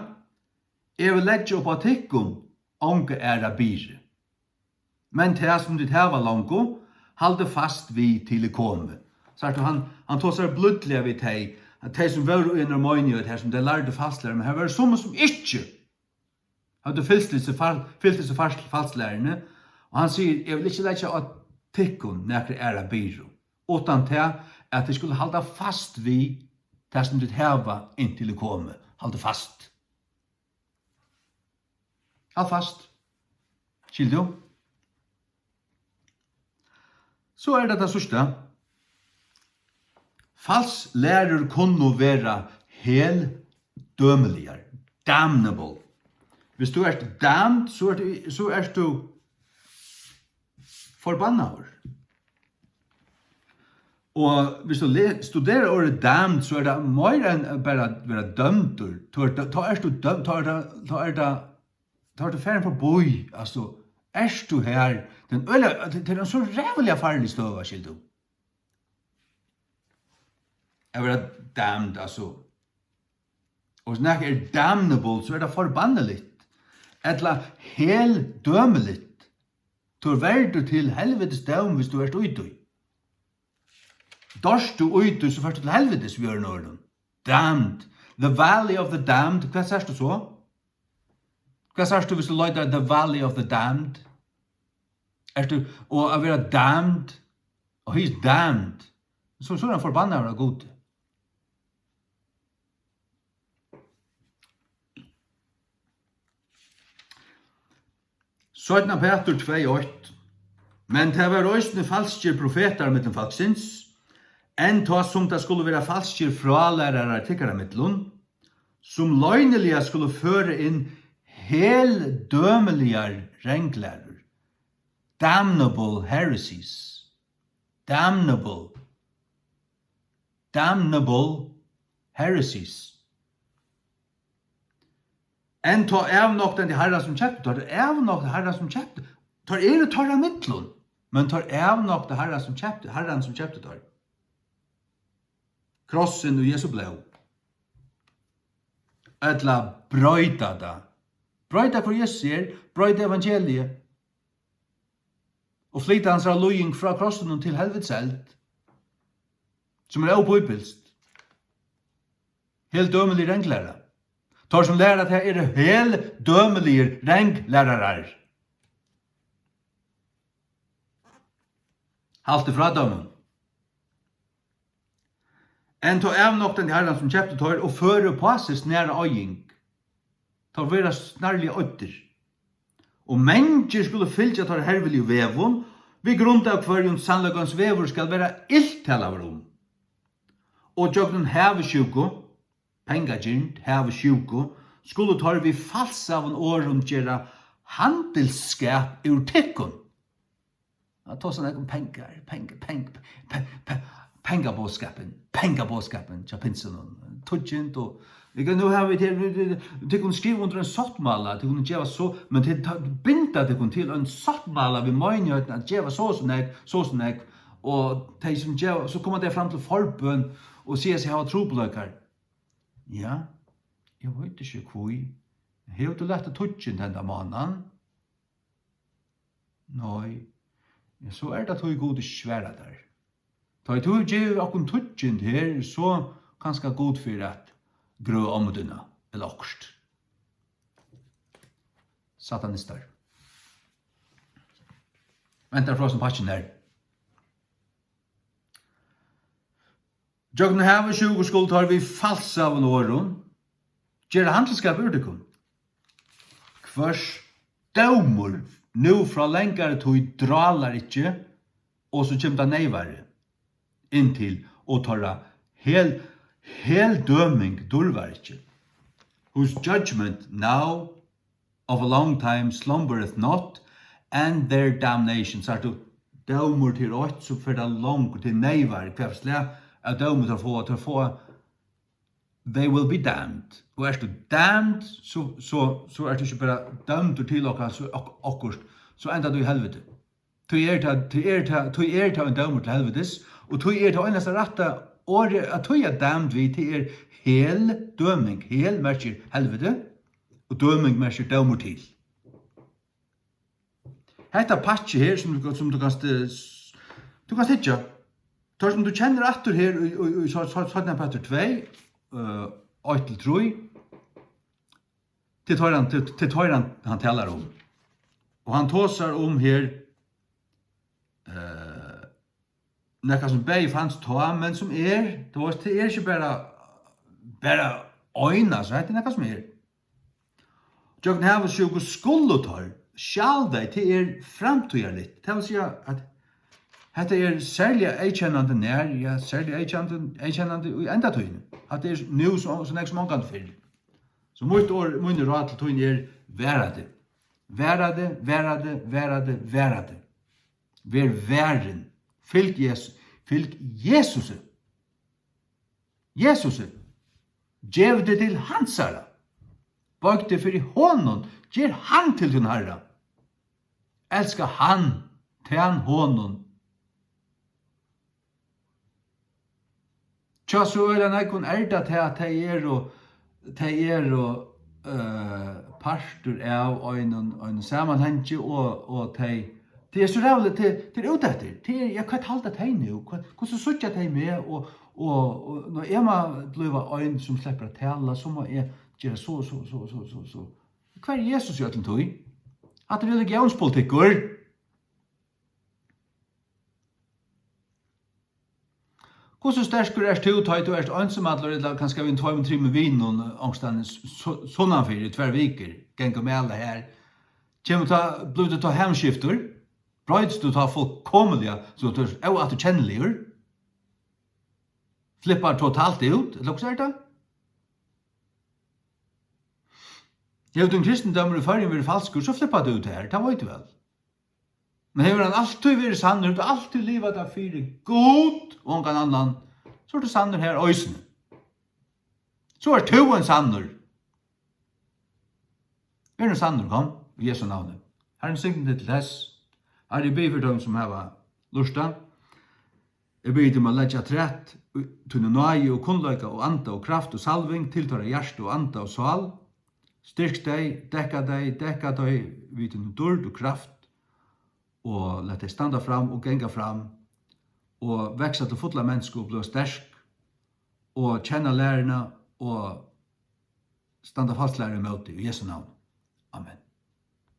eg vil leggja upp á tykkum onga aðra byrði. Men tað, sum tit hava longu, haldið fast við, til eg komi. Sært tú, hann, hann tosar blídliga við tey, at tey, sum vóru í einari meinigheit her, sum tey lærdu falslæru, men har vóru summi, sum ikki høvdu fylgt hesi fal-, fylgt hesi fal-, falslæruni, og hann sigur, eg vil ikki leggja á tykkum nakra aðra byrðu, uttan tað, at tit skulu halda fast við tað, sum tit hava, inntil eg komi. Haldið fast. Halt fast. Skilur tú? So er tað tað síðsta. Falslærur kunnu vera heldømiligar, damnable. Hvis tú ert damned, so ert tú, so ert tú forbannaður. Og hvis tú le-, studerar orðið damned, so er tað meira enn bara at vera dømdur. Tú ert, tá ert tú dømd, tá er tað, tá er tað, tá ert tú farin forbí, altso, ert tú her, tað er ein øgiliga, tað er ein so ræðuliga farlig støða, skilur tú. At vera damned, altso. Og hvis nakað er damnable, so er tað forbanniligt. Ella heldømiligt. Tú ert verdur til helvitis dóm, viss tú ert í tí. Doyrt tú í tí, so fert tú til helvitis, við øðrum orðum. Damned. The valley of the damned. Hvat sært tú so? Hvat sært tú, viss tú leitar The valley of the damned? Ert tú, og at vera damned, og he's damned, so, so er hann forbannaður av Gudi. Seinna Pætur tvey eitt. Men tað vóru eisini falskir profetar millum fólksins, enn tá sum tað skuldu vera falskir frálærarar tykkara millum, sum loyniliga skulu føra inn heldømiligar ranglærur, damnable heresies, damnable, damnable heresies. Enn tá avnoktandi Harran, sum keypti teir, teir avnoktandi Harran, sum keypti, teir eru teirra millum, men teir avnoktandi Harran, sum keypti, Harran, sum keypti teir. Krossin og Jesu blóð. Ella broyta tað. Broyta hvør Jesus er, broyta evangeliið. Og flyta hansara líðing frá krossinum til helvitis eld, sum er óbíbilskt. Heldømilig ranglæra. Teir sum læra tað eru heldømiligir ranglærarar. Halt teg frá teimum. Enn tá avnoktandi Harran, sum keypti teir, og føra upp á seg snara oyðing. Teir verða snarliga oyddir. Og mangir skulu fylgja teirra herviligu vegum, við grund av hvørjum sannleikans vegur skal vera ilt talaður um. Og gjøgnum havisjúku, pengagirnd, havisjúku, skulu teir við falsaðum orðum gera handilsskap úr tykkum. Hann tosar nógv um pengar, peng-, peng-, pe-, pe-, pengaboðskapin, pengaboðskapin hjá pinsunum. Tíggjund og, vit kunnu, nú hava vit her, vit, vit, tit kunnu skriva undir ein sáttmála, tit kunnu geva so, men tit ta-, binda tykkum til ein sáttmála við meinigheitina at geva so og so nógv, so og so nógv, og tey sum geva, so koma tey fram til forbøn og siga seg hava trupulleikar. Ja, eg veit ikki hví. Hevur tú latið tíggjund henda mánaðin? Nei. Ja, so er tað tí, Gud ikki svarar tær. Tá ið tú gevur okkum tíggjund her, so kanska Gud fer at grøða ommu tína, ella okkurt. Satanistar. Vent, tað er frosin pakkin her. Gjøgnum havisjúku skulu teir við falsaðum orðum gera handilsskap úr tykkum. Hvørs dómur nú frá langari tíð drálar ikki, og so kemur tað neyvari inn til, og teirra hel-, heldøming durvar ikki. Whose judgment now of a long time slumbereth not, and their damnation. Sært tú, dómur til eitt, so fer tað longur, til neyvar, hvat slag av dómur teir fáa, teir fáa, they will be damned. Og ert tú damned, so, so, so ert tú ikki bara dømdur til okkurt, so ok-, okkurt, so endar tú í helviti. Tí er tað, tí er tað, tí er tað ein dómur til helvitis, og tí er tað einasta rætta orðið at týða damned við, tað er hel, døming. Hel merkir helviti, og døming merkir dómur til. Hetta pakki her, sum tú, sum tú kanst, eh, s-, tú kanst hyggja. Teir sum tú kennir aftur her í, í, í, so, so, seinna Pætur tvey, eh, eitt til trý, til teir hann, til, til teir hann, hann talar um. Og hann tosar um her, eh, nakað sum bæði fanst tá, men sum er, tú veist, tað er ikki bara, bara eina, so hetta er nakað sum er. Gjøgnum havisjúku skulu teir, shall they, tað er framtíðarligt. Tað vil siga, at hetta er serliga eyðkennandi nær, ja, serliga eyðkennandi, eyðkennandi í endatíðini. Hatta er nú so, so nógv sum ongantíð fyrr. So mítt orð, míni ráð til tín er, vara teg. Vara teg, vara teg, vara teg, vara teg. Ver varin. Fylg Jesu-, fylg Jesusi. Jesusi. Gev teg til hansara. Boyg teg fyri honum. Ger hann til tín Harra. Elska hann. Tæn honum. Hjá so øgiliga nógvum er tað tað, at tey eru, tey eru, eh, partur av einum, einum samanhangi og, og tey, tað er so ræðuligt, tað, tað er úteftir, tað er, ja, hvat halda tey nú, hvat, hvussu síggja tey meg, og, og, og nú eg má blíva ein sum sleppur at tala, so má eg gera so, so, so, so, so, so. Hvar er Jesus í øllum tí? Hatta er religiónspolitikkur. Hvussu sterkur ert tú, tá ið tú ert einsamallur, ella kanska við tveimum, trimum vinum, onkustaðni su-, sunnanfyri í tvær vikur, ganga og mala har? Kemur tá, blívur tú tá hamskiftur? Broytist tú tá fullkomiliga, so tú ert óafturkenniligur? Flippar totalt út, ella hvussu er tað? Hevur tín kristindómur í Føroyum verið falskur, so flippar tú út har, tað veit tú væl. Men hevur hann altíð verið sannur, hevur tú altíð livað tað fyri Gud og ongan annan, so ert tú sannur har eisini. So ert tú ein sannur. Ver nú sannur, kom, í Jesu navni. Harrin signi teg til tess. Harri, eg biði fyri teimum, sum hava lurtað. Eg biði teg um at leggja afturat í tíni náði og kunnleika og anda og kraft og salving til teirra hjarta og anda og sál. Styrk tey, dekka tey, dekka tey við tíni dýrd og kraft, og lat tey standa fram og ganga fram og vaksa til fulla mensku og blíva sterk og kenna læruna og standa fast læru ímóti. Í Jesu navn. Amen.